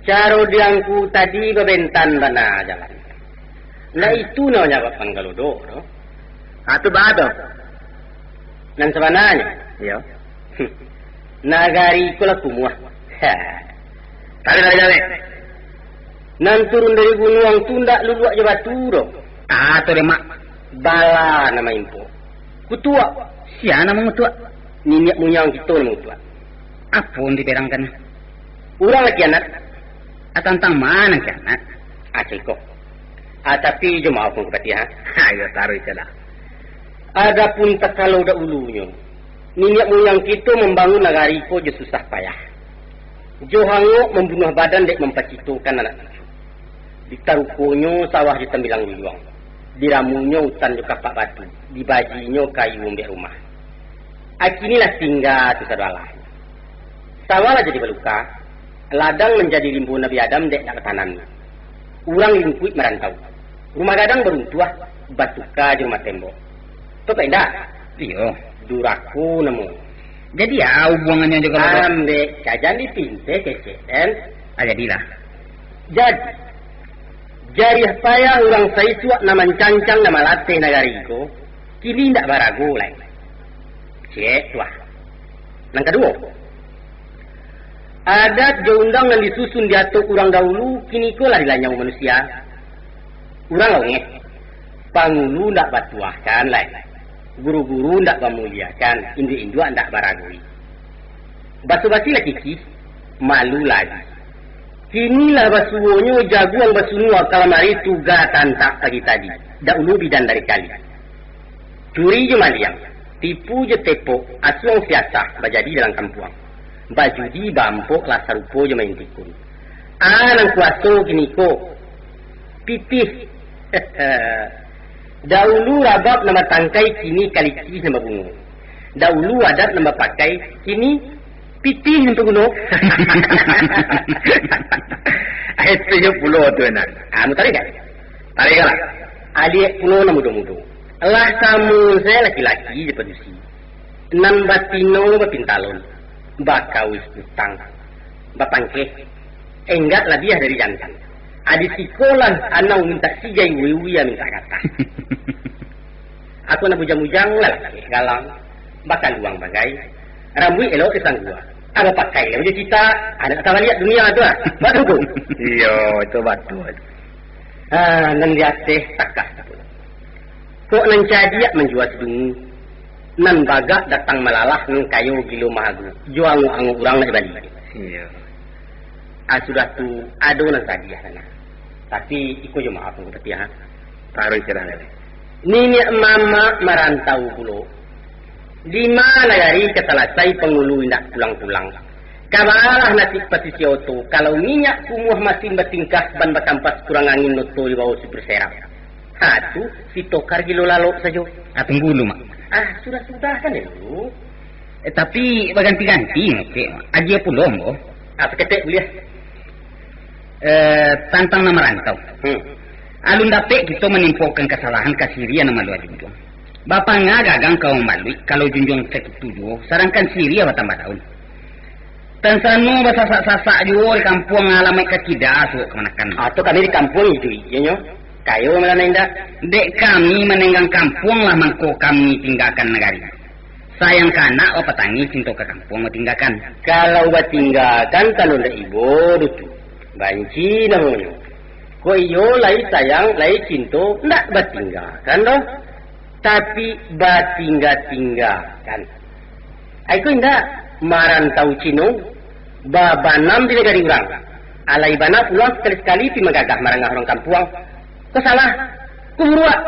Caro di Angku tadi babentan bana jalan. Nah, itu nan manyababkan galo doko tu. Ah, tu baa tu? Nan sabananyo. Iyo. Nagari ko lah kumuah. Ha. Tarik, tarik, tarik. Nan turun dari gunuang tu ndak luluak jo batu doh. Ah, tu deh, Mak. Bala nan maimpok. Kutuak. Sia nan mangutuak? Niniak muyang kito nan mangutuak. Apo nan diberangkan? Urang lah kianat. Ah, tantang ma nan kianat? Ah, ceko. Ah, tapi jo maoh, Angku Patiah, ha? Ha, iyo, taruih sajolah. Adopun takalo dahulunyo, niniak muyang kito mambangun nagari ko jo susah payah. Jo hangok mambunuah badan dek mampacitokan anak cucu. Ditarukonyo sawah jo tambilang luluang. Diramunyo utan jo kapak batu. Dibajinyo kayu untuak rumah. Akini lah tingga tu sado alah. Sawah lah jadi baluka, ladang manjadi rimbo Nabi Adam dek ndak batanam. Urang lingkuik marantau. Rumah gadang baruntuah, batuka jo rumah tembok. Tau kok indak? Iyo. Durako namo. Jadi, a, hubungannyo jo kalau... Ambek ka jan dipinteh kecek, kan? A, jadilah. Jadi, jariah payah urang saisuak nan mancancang, nan malateh nagari ko, kini indak barago lai. Cek tu ah. Nan kaduo, adat jo undang nan disusun diatok urang dahulu, kini ko lah dilanyau manusia. Urang lah ungeh. Pangulu ndak batuahkan lai. Guru-guru ndak bamuliakan, induak-induak ndak baragoi. Baso-basi lah kikih, malu lah abih. Kini lah basuonyo jaguang basunua kalamari tuga tantak pagi tadi. Dahulu bidan dari kali. Curi jo maliang, tipu jo tepok, asuang siasah bajadi dalam kampuang. Bajudi baampok lah sarupo jo main tikun. A nan kuaso kini ko, pitih. Dahulu rabab nan batangkai, kini kalikih nan babungo. Dahulu adat nan bapakai, kini pitih nan taguno. Itu yo pulo tu, Nan. Ah, mutarik kan? Tarik lah. Aliak pulo nan mudo-mudo. Lah samo se laki-laki jo padusi. Nan batino bapintalon, bakawih utang, bapangkeh, enggak labiah dari jantan. Adi sikolah anang mintak sigai, wiwi mintak gatah. Aku nak bujang-bujang lah, galang, bakaluang bagai, rambuik elok disanggua. Ado pakai lah baju cita, anak tak baliak dunia tu ah. Batua tu? Iyo, itu batua. Ah, nan di ateh takah. Kok nan cadiak manjua sidungu, nan bagak datang malalah, nan kayo gilo mahagu, jo angok-angok urang nak dibali. Iyo. Ah, sudah tu, ado nan tadiah sana. Tapi, iko jo maaf, Angku Patiah, ha. Taruih silang lele. Niniak mamak marantau pulo. Di ma nagari ka salasai pangulu indak pulang-pulang. Ka baa lah nasib pasisia oto, kalau minyak kumuah masin batingkah, ban bakampas kurang angin, oto dibawo supir serap. Ha, tu, si Tokar gilo lalok sajo. Ah, tunggu dulu, Mak. Ah, sudah-sudah kan dulu. Eh, tapi baganti-ganti ngecek, Mak. Agiah pulo, Ambo. Ah, saketek buliah. Eh, tantang nan marantau. Hmm. Alun dapek kito manimpokan kasalahan ka siriah nan maluah junjuang. Bapangah gagang ka mambaluik, kalau junjuang sakitu juo, sadangkan siriah batambah daun. Tansano basasak-sasak juo di kampuang, alamaik ka kida, suok kamanakan. Atau kami di kampuang iduik, iyo nyo? Kayo malah nan indak? Dek kami manenggang kampuang lah, mangko kami tinggakan nagari. Sayang ka anak, bapatangih, cinto ka kampuang batinggakan. Kalau batinggakan, tando ndak ibo doh tu. Banci namonyo. Kok iyo lai sayang, lai cinto, ndak batinggakan doh. Tapi batingga-tinggakan. Ai ko indak, marantau Cino, babanam di nagari urang. Alai bana pulang sakali-sakali pi magagah marangah urang kampuang. Ko salah, ko buruak.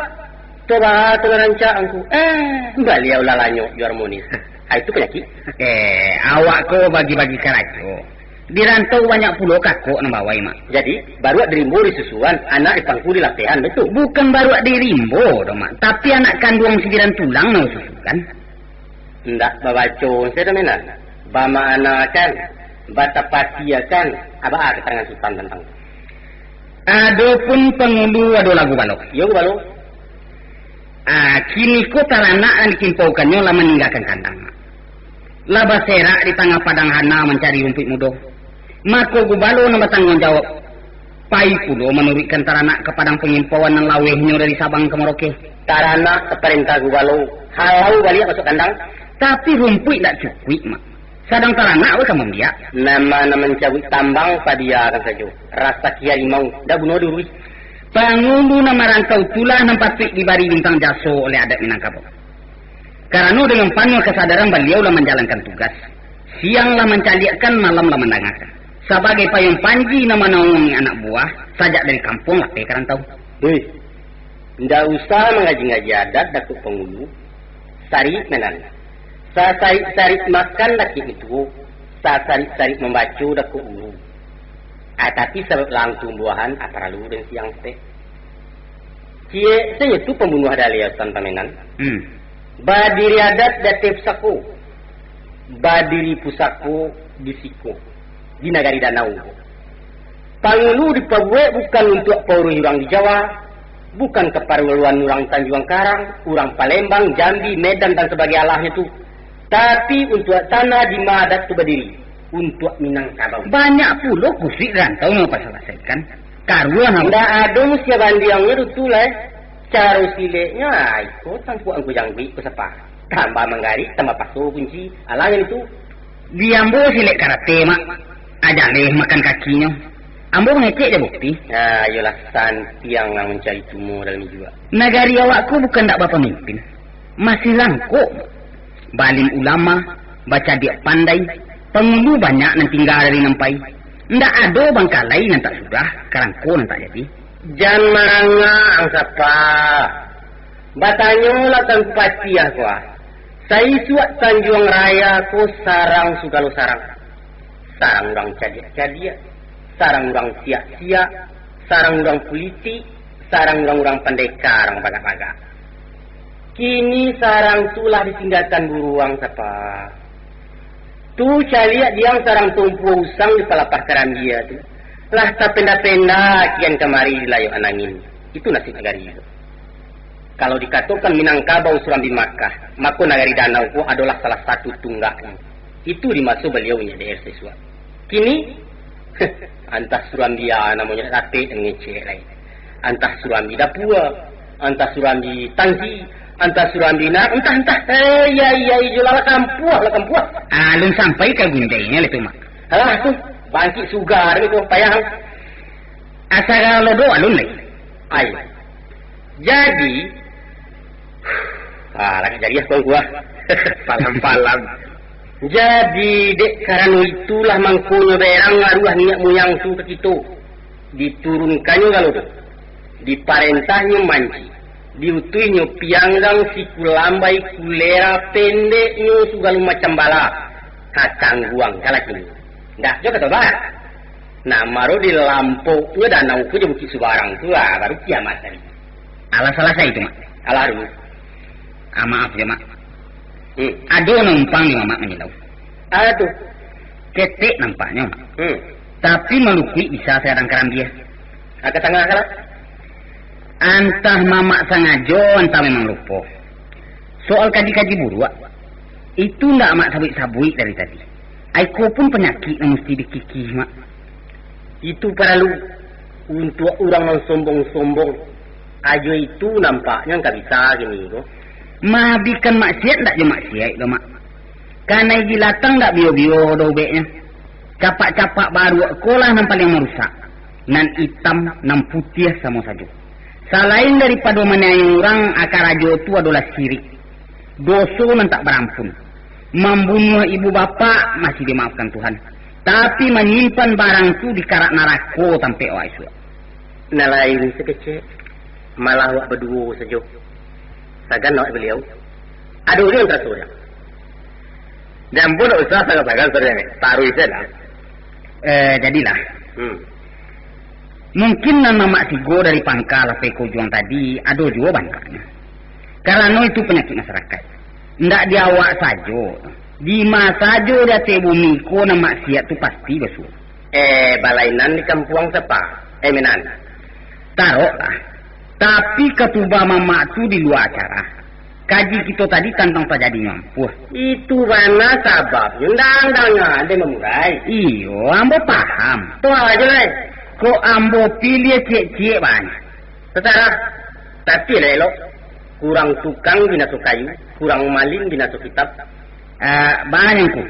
Coba tengah rancak angku. Eh, baliau lah lanyok jo harmonis. Ah, itu panyakik. Eh, awak ko bagi-bagi karajo. Di rantau banyak pulo kakok nan bawai, Mak. Jadi, baruak di rimbo disusuan, anak di pangku dilapehan, betul? Bukan baruak di rimbo doh, Mak. Tapi anak kanduang sibiran tulang nan disusuan. Ndak babaco, saya dah menan. Bamaanakan, batapatiakan, aba keterangan Sutan tantang tu. Adopun pangulu ado lah gubalo. Iyo, gubalo. Ah, kini ko taranak nan dikimpaukannyo lah maninggakan kandang. Lah baserak di tangah padang hana mancari rumpuik mudo. Mako gubalo nan batangguang jawab, pai pulo manuruikkan taranak ka padang pangimpauan nan lawehnyo dari Sabang ka Merauke. Taranak saparentah gubalo, halau baliak masuak kandang. Tapi rumpuik ndak cukuik, Mak. Sadang taranak weh ka mambiak. Nama nan mancabuik tambang, padiakan sajo. Rasaki harimau, ndak bunuah diuruih. Pangulu nan marantau tulah nan patuik dibari bintang jaso oleh adat Minangkabau. Karano dengan panuah kasadaran baliau lah manjalankan tugas. Siang lah mancaliakkan, malam lah mandangakan. Sabagai payuang panji nan manaungi anak buah, sajak dari kampuang lapeh ka rantau. Deh, ndak usah mangaji-ngaji adat Datuak Pangulu. Sarik menan. Sasarik-sarik makan dakek mituo, sasarik-sarik mambaco dakek guru. Ah, tapi sabab langtung buahan, ah, paralu den siang saketek. Ciek sajo tu pambunuah dari Sutan Pamenan. Hmm. Badiri adat di ateh pusako, badiri pusako di siko, di nagari danau. Pangulu dipabuek bukan untuak pauruih urang di Jawa, bukan kaparluan urang Tanjuang Karang, urang Palembang, Jambi, Medan, dan sabagai alahnyo tu, tapi untuak tanah di ma adat tu badiri, untuak Minangkabau. Banyak pulo kusuik rantau nan bapasalasaikan. Karuah, ndak ado musia bandiangnyo tu, tu lai. Caro sileknyo, ah, iko tampuak angku jangguik ko sapa. Tambah manggarik, tambah paso kunci. Alah nan itu. Di ambo silek karate, Mak. Ajaleh makan kakinyo. Ambo mangecek je bukti. Nah, iyolah santiang nan mancari tumo dalam ijuak. Nagari awak ko bukan ndak bapamimpin. Masih langkok. Baalim ulama, bacadiak pandai, pangulu banyak nan tingga dari nan pai. Ndak ado bangkalai nan tak sudah, karangko nan tak jadi. Jan marangak ang sapa. Batanyolah ka Angku Patiah ko ah. Saisuak Tanjuang Raya ko sarang sugalo sarang. Sarang urang cadiak-cadiak, sarang urang siak-siak, sarang urang pulitik, sarang urang-urang pandeka, urang bagak-bagak. Kini sarang tu lah ditinggakan buruang sapa. Tu caliak diang sarang tumpua usang di palapah karambia tu. Lah tapenda-penda kian kamari dilayok anangin. Itu nasib nagari tu. Kalau dikatokan Minangkabau Surambi Makkah, mako nagari Danau ko adolah salah satu tunggaknyo. Itu di maso baliau manjadi R C suak. Kini, antah Surambi a namonyo dak dapek mangecek lai. Antah Surambi Dapua, antah Surambi Tangki, antah Surambi na-, antah, antah. Eh, iya, iya, ijo lah, lah kampuah, lah kampuah. Alun sampai ka gundainyo lah tu, Mak. Alah tu, bangkik sugar ni tu, payah. Asa ka lodo alun lai. Ai. Jadi, ah, lah jadi ah, kuang kuah. Palam-palam. Jadi, dek karano itulah mangkonyo berang aruah niak muyang tu ka kito. Diturunkannyo galo tu. Diparentanyo manci. Diutuihnyo pianggang, siku lambai, kulera, pendeknyo sagalo macam bala. Ha, tangguang kalah kini. Ndak jo kato bah. Nah, maro dilampoknyo danau ko jo Bukik Subarang tu, ah, baru kiamat tadi. Alah, salasai tu, Mak. Alah, dulu. Ah, maaf jo, Mak. Hmm. Ado nan numpang di Mamak manyilau. Ado tu. Ketek nampaknyo, Mak. Hmm. Tapi malukuik bisa sagadang karambia. Agak tangah lah. Antah Mamak sangajo, antah memang lupo. Soal kaji-kaji buruak, itu ndak Mak sabuik-sabuik dari tadi. Aiko pun panyakik nan musti dikikih, Mak. Itu paralu untuak urang nan sombong-sombong. Ajo itu nampaknyo ka bisa kini ko. Maabihkan maksiat ndak jo maksiat doh, Mak. Kanai jilatang ndak bio-bio doh ubeknyo. Capak-capak baruak ko lah nan paliang marusak. Nan itam, nan putiah samo sajo. Salain daripado maniayo urang, karajo tu adolah sirik. Doso nan tak barampun. Mambunuah ibu bapak masih dimaafkan Tuhan. Tapi manyimpan barang tu di karak narako tampek awak isuak. Nan lain sakecek, malah awak baduo sajo. Sagan awak baliau. Ado urang taraso urang. Jan pun ndak usah sagan-sagan, Saudara. Taruih sajolah. Eh, jadilah. Hmm. Mungkin nan Mamak sigo dari pangka lapeh ka ujuang tadi, ado juo bantuaknyo. Karano itu panyakik masyarakat. Ndak di awak sajo. Di ma sajo di ateh bumi ko nan maksiat tu pasti basuo. Eh, balainan di kampuang sapa? Eh, Minan. Taroklah. Tapi katuba Mamak tu di lua acara. Kaji kito tadi tantang tajadinyo ampuah. Itu bana sababnyo, ndang-ndang ado mamurai. Iyo, ambo paham. Tu ajo lai. Kok ambo piliah ciek-ciek bana. Tasarah. Tapi lah elok. Kurang tukang binaso kayu, kurang malin binaso kitab. Ah, bana, Ngku.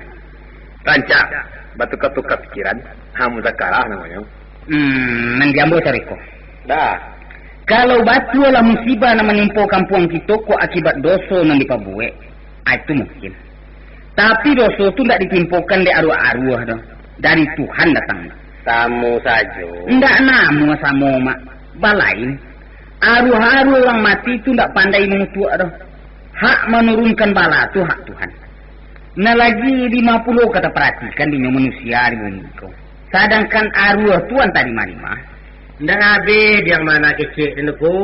Rancak, batuka-tuka pikiran, ha, muzakarah namonyo. Hmm, nan di ambo caro iko. Dah. Kalau batua lah musibah nan manimpo kampuang kito ko akibat doso nan dipabuek, ah, itu mungkin. Tapi doso tu ndak ditimpokan dek aruah-aruah doh. Dari Tuhan datang. Samo sajo. Ndak namuah samo, Mak. Balain. Aruah-aruah urang mati tu ndak pandai mangutuak doh. Hak manurunkan bala tu hak Tuhan. Nan lagi dima pulo ka taparatikan dinyo manusia di bumi ko. Sadangkan aruah tu antah dima-dima. Ndak abih diang mana kecek tu, Ngku.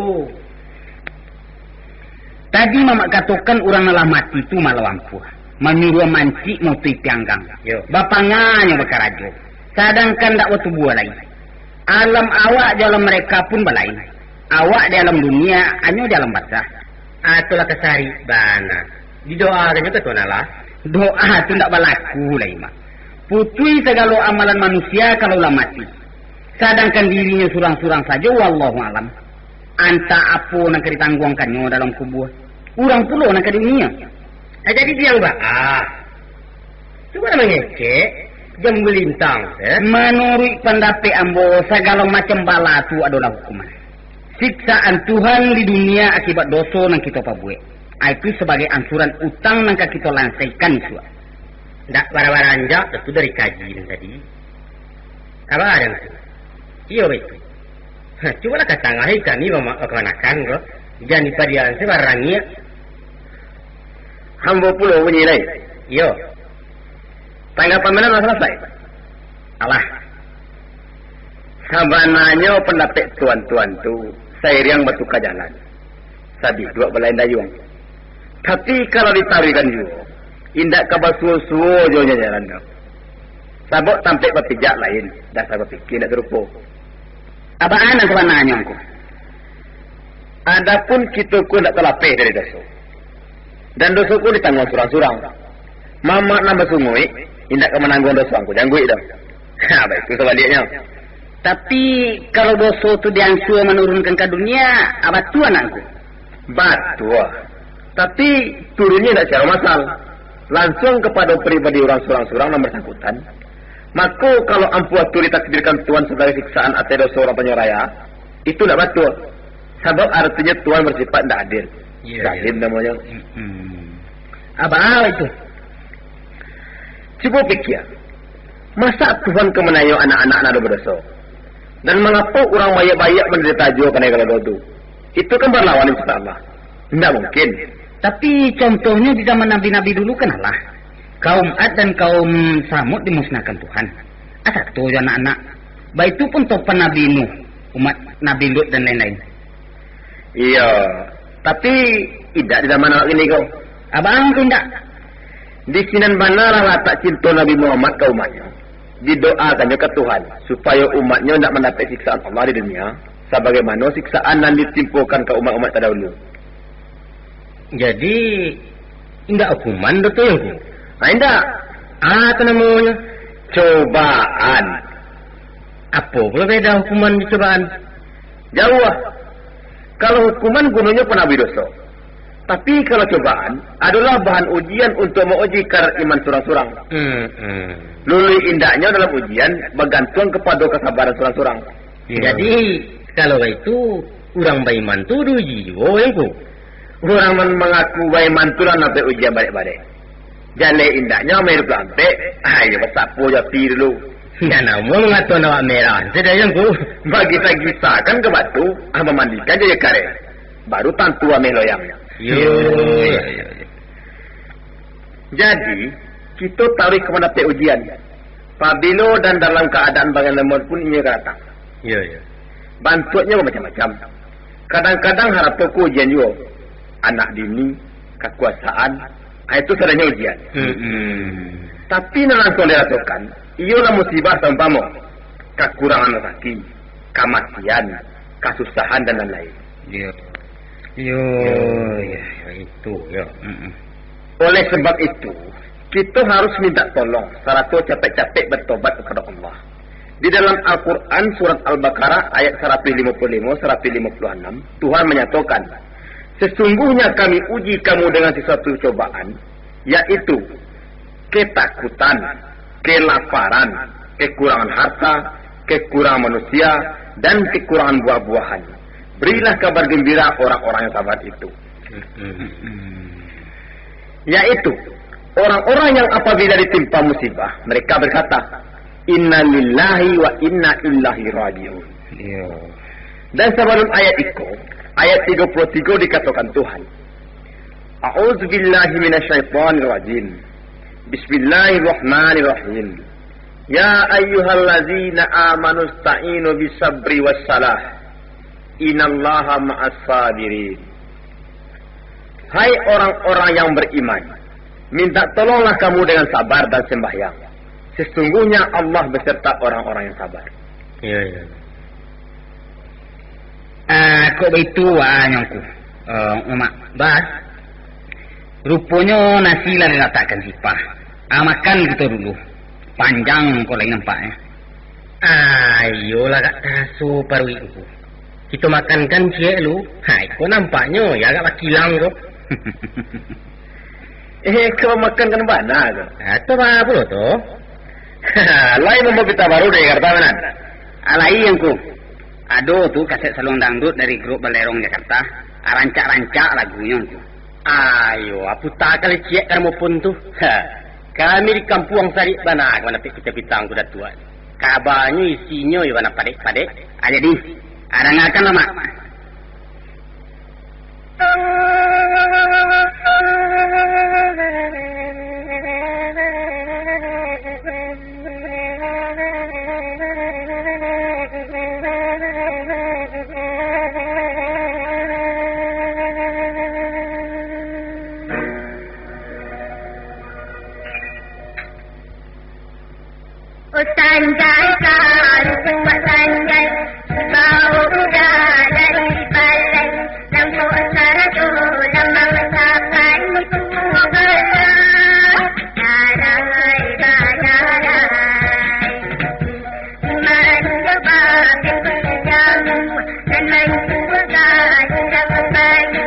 Tadi Mamak katokan urang nan lah mati tu malah ampuah. Manyuruah mancik mautui pianggang. Yo. Bapanganyo bakarajo. Sadangkan ndak batubuah lai. Alam awak jo alam mereka pun balain. Awak di alam dunia, anyo di alam barzah. Ah, tu lah kasari bana. Didoakannyo ka Tuhan Allah. Doa tu ndak balaku lai, Mak. Putuih sagalo amalan manusia kalau lah mati. Sadangkan dirinyo surang-surang sajo, wallahu alam. Antah apo nan ka ditangguangkannyo dalam kubua. Urang pulo nan ka di dunia. Ah, jadi diang baa. Cubolah mangecek, jambu lintang, eh? Manuruik pandapek ambo, sagalo macam bala tu adolah hukuman. Siksaan Tuhan di dunia akibat doso nan kito pabuek. Ah, itu sabagai angsuran utang nan ka kito lansaikan isuak. Ndak bara-baranjak tu dari kaji nan tadi. Kaba ado tu? Iyo, baitu. Ha, cubolah ka tangah kami, Mamak, bakamanakan ko. Jan dipadiakan se barangiak. Ambo pulo bunyi lai. Iyo. Tanggapan Minan lah salasai? Alah. Sabananyo pandapek tuan-tuan tu sairiang batuka jalan. Sabiduak balain dayuang. Tapi kalau ditaruihkan juo, indak ka basuo-suo jo nyo jalan tu. Sabab tampek bapijak lain, dasar bapikia indak sarupo. Abaan nan sabananyo, Ngku? Adapun kito ko indak talapeh dari doso. Dan doso ko ditangguang surang-surang. Mamak nan basunguik, indak ka manangguang doso Angku Jangguik doh. Ha, baitu sabaliaknyo. Tapi, kalau doso tu diansua manurunkan ka dunia, ah, batua nak, Ngku? Batua. Tapi, turunnyo indak sacaro masal. Lansuang kapado pribadi urang surang-surang nan basangkutan. Mako, kalau ampuah tu ditakdirkan Tuhan sabagai siksaan ateh doso urang Tanjung Raya, itu indak batua. Sabab aratinyo Tuhan basifat indak adil. Iyo, iyo. Zalim namonyo. Mm-mm. Abah itu. Cubo pikia, masa Tuhan ka maniayo anak-anak nan ado badoso? Dan mangapo urang baiak-baiak mandarito ajo kanai kalau tu? Itu kan barlawanan ciptaan Allah. Indak mungkin. Tapi contohnyo di zaman nabi-nabi dulu kan alah. Kaum Ad dan kaum Samud dimusnahkan Tuhan. Asa tu jo anak-anak. Baitu pun topan Nabi Nuh, umat Nabi Lut dan lain-lain. Iyo, tapi indak di zaman awak kini ko. Abang tu indak. Di sinan bana lah latak cinto Nabi Muhammad ka umatnyo. Didoakannyo ka Tuhan, supayo umatnyo indak mandapek siksaan Allah di dunia, sabagaimano siksaan nan ditimpokan ka umat-umat tadahulu. Jadi, indak hukuman tu, Tuanku? Ah, indak. Ah, tu namonyo? Cobaan. Apo pulo beda hukuman jo cobaan? Jauah. Kalau hukuman gunonyo panabih doso. Tapi kalau cobaan, adolah bahan ujian untuak mauji kadar iman surang-surang. Hmm, hmm. Luluih indaknyo dalam ujian bagantuang kapado kasabaran surang-surang. Iyo. Jadi, kalau baitu, urang baiman tu diuji juo, Tuanku? Urang nan mangaku baiman tu lah nan dapek ujian barek-barek. Jaleh indaknyo ameh duo puluah ampek, ah, iyo basapo jo api dulu. Jan namuah mangato awak merah, sudah, Tuanku. Bagisa-gisakan ka batu, ah, mamandikan jo aia kareh. Baru tantu ameh loyangnyo. Iyo, iyo, iyo, iyo. Jadi, kito taruih ka mandapek ujian. Pabilo dan dalam kaadaan bagaimanapun inyo ka datang. Iyo, iyo. Bantuaknyo bamacam-macam. Kadang-kadang harato ko ujian juo. Anak bini, kakuasaan, ah, itu sadonyo ujian. Hmm. Tapi nan langsuang dirasokan, iyolah musibah saumpamo kakurangan rasaki, kamatian, kasusahan, dan lain-lain. Iyo. Iyo, iyo, itu, yo. Mm-mm. Oleh sebab itu, kito harus minta tolong, sarato capek-capek batobat kapado Allah. Di dalam Al-Quran, surat Al-Baqarah, ayat saratuih limo puluah limo, saratuih limo puluah anam, Tuhan manyatokan, "Sesungguhnya Kami uji kamu dengan sesuatu cobaan, yaitu ketakutan, kelaparan, kekurangan harta, kekurangan manusia, dan kekurangan buah-buahan. Berilah kabar gembira orang-orang yang sabar itu." Yaitu orang-orang yang apabila ditimpa musibah, mereka berkata, "Innalillahi wa inna ilaihi raji'un." Iyo. Dan sabalum ayat iko, ayat tigo puluah tigo dikatokan Tuhan, "A'udzubillahi minasyaitonirrajim. Bismillahirrahmanirrahim. Ya ayyuhallazina amanu sta'inu bisabri wassalah. Innallaha ma'as sabirin." Hai orang-orang yang beriman, minta tolonglah kamu dengan sabar dan sembahyang. Sesungguhnya Allah beserta orang-orang yang sabar. Iyo, iyo. Ah, kok baitu, ah, Tuanku. Eh, Mak Bas. Ruponyo nasi lah dilatakkan sipah. Ah, makan kito dulu. Panjang ko lai nampaknyo. Ah, iyolah, agak taraso paruik ko. Kito makankan ciek lu. Ha, iko nampaknyo yo agak bakilang ko. Eh, kau makan kan bana tu? Atau ba pulo tu? Lai mambawa pita baru dari Jakarta, Manan? Ah, lai, Tuanku. Ado tu kaset saluang dangdut dari grup Balerong Jakarta. Ah, rancak-rancak lagunyo tu. Ayo, ah, puta kali ciek ka gramofon tu. Ha. Kami di kampuang sarik bana ka mandapek pita-pita Angku Datuak. Kabanyo isinyo yo bana padek-padek. Ah, jadi, ah, dangakan lah, Mak. Oh, sanjai, sanjai, bau uda dari balai, lampu sarato lamang sapai, tunggu bala, darai badarai. Iman coba pintu jamu, dan main surga di dalam bayu.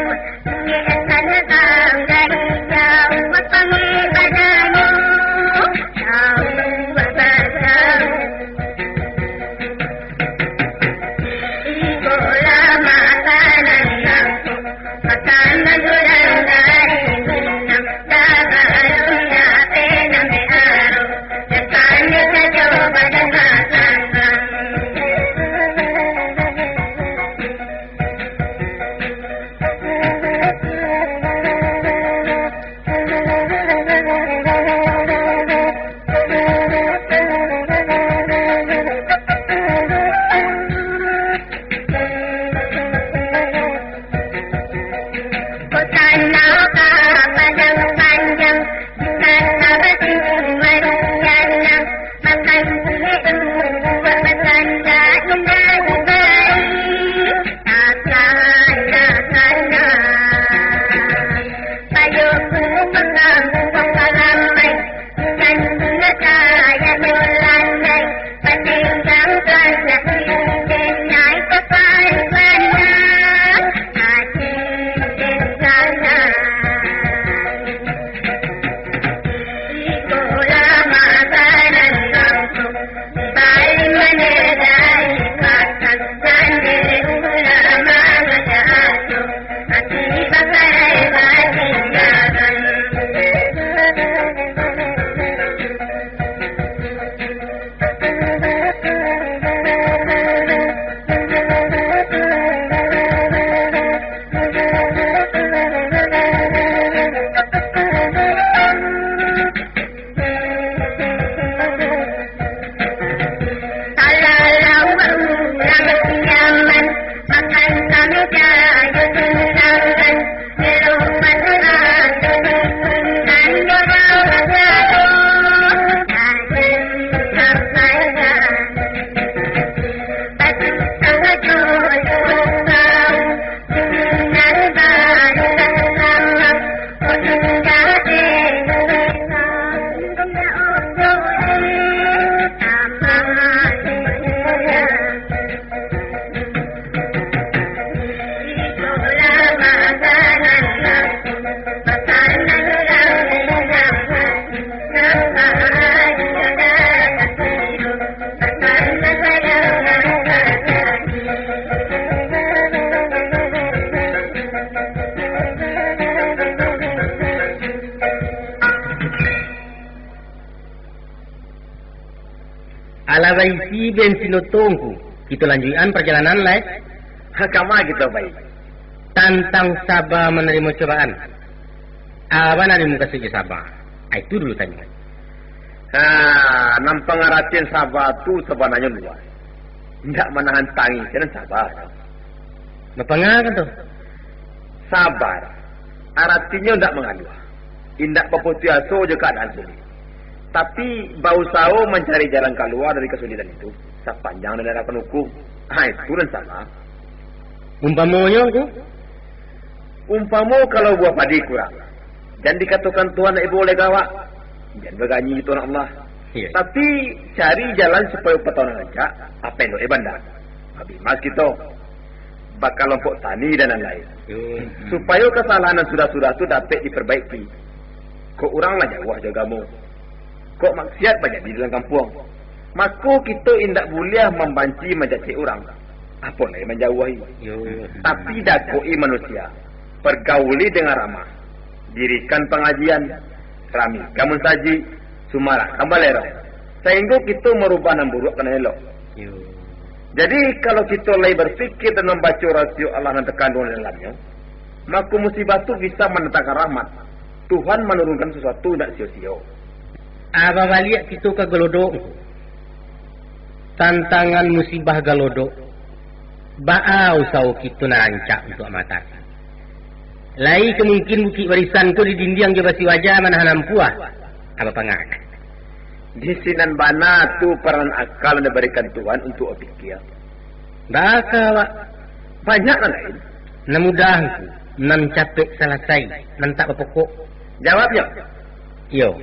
Alah baisi bensin oto ngku, kito lanjuikan parjalanan lai. Ha, kama kito pai? Tantang saba manarimo cobaan. Aba nan dimukasuik jo saba? Ah, itu dulu tanyo. Ha, nan pangaratian saba tu sabananyo luas. Indak manahan tangih, jan saba. Bapangarakan tu? Sabar, aratinyo indak mangaluah, indak baputuih aso jo kaadaan sulik, tapi, bausaho mancari jalan kalua dari kasulitan itu, sapanjang nan diharapkan hukum. Ha, itu nan salah. Umpamonyo, ngku? Umpamo kalau buah padi kurang, jan dikatokan Tuhan nak ibo oleh gawak, jan baganyi tu anak Allah. Iyo. Tapi, cari jalan supayo pataunan rancak, apo elok eh banda. Abih mas kito, bakalompok tani dan lain-lain. Yo. Supayo kasalahan nan sudah-sudah tu dapek diperbaiki. Kok urang lah jauah jo agamo. Kok maksiat bajadi dalam kampuang. Mako kito indak buliah mambanci mancacek urang. Apo lai manjauahi. Yo, yo. Tapi dakoi manusia. Pergauli dengan ramah. Dirikan pangajian. Ramikan musajik. Sumarakkan balerong. Sainggo kito marubah nan buruak ka nan elok. Yo. Jadi, kalau kito lai barpikir dan mambaco rasio Allah nan takanduang di dalamnyo, mako musibah tu bisa mandatangkan rahmat. Tuhan manurunkan sasuatu indak sio-sio. Ah, babaliak kito ka Galodok. Tantangan musibah Galodok. Baa usaho kito nan rancak untuak maatasi? Lai ka mungkin Bukik Barisan ko didindiang jo basi baja manahan ampuah? Aba pangak. Di sinan bana tu peranan aka nan dibarikan Tuhan untuak bapikia. Baa ka awak? Banyak nan lain. Nan mudah ngku, nan capek salasai, nan tak bapokok. Jawabnyo? Iyo.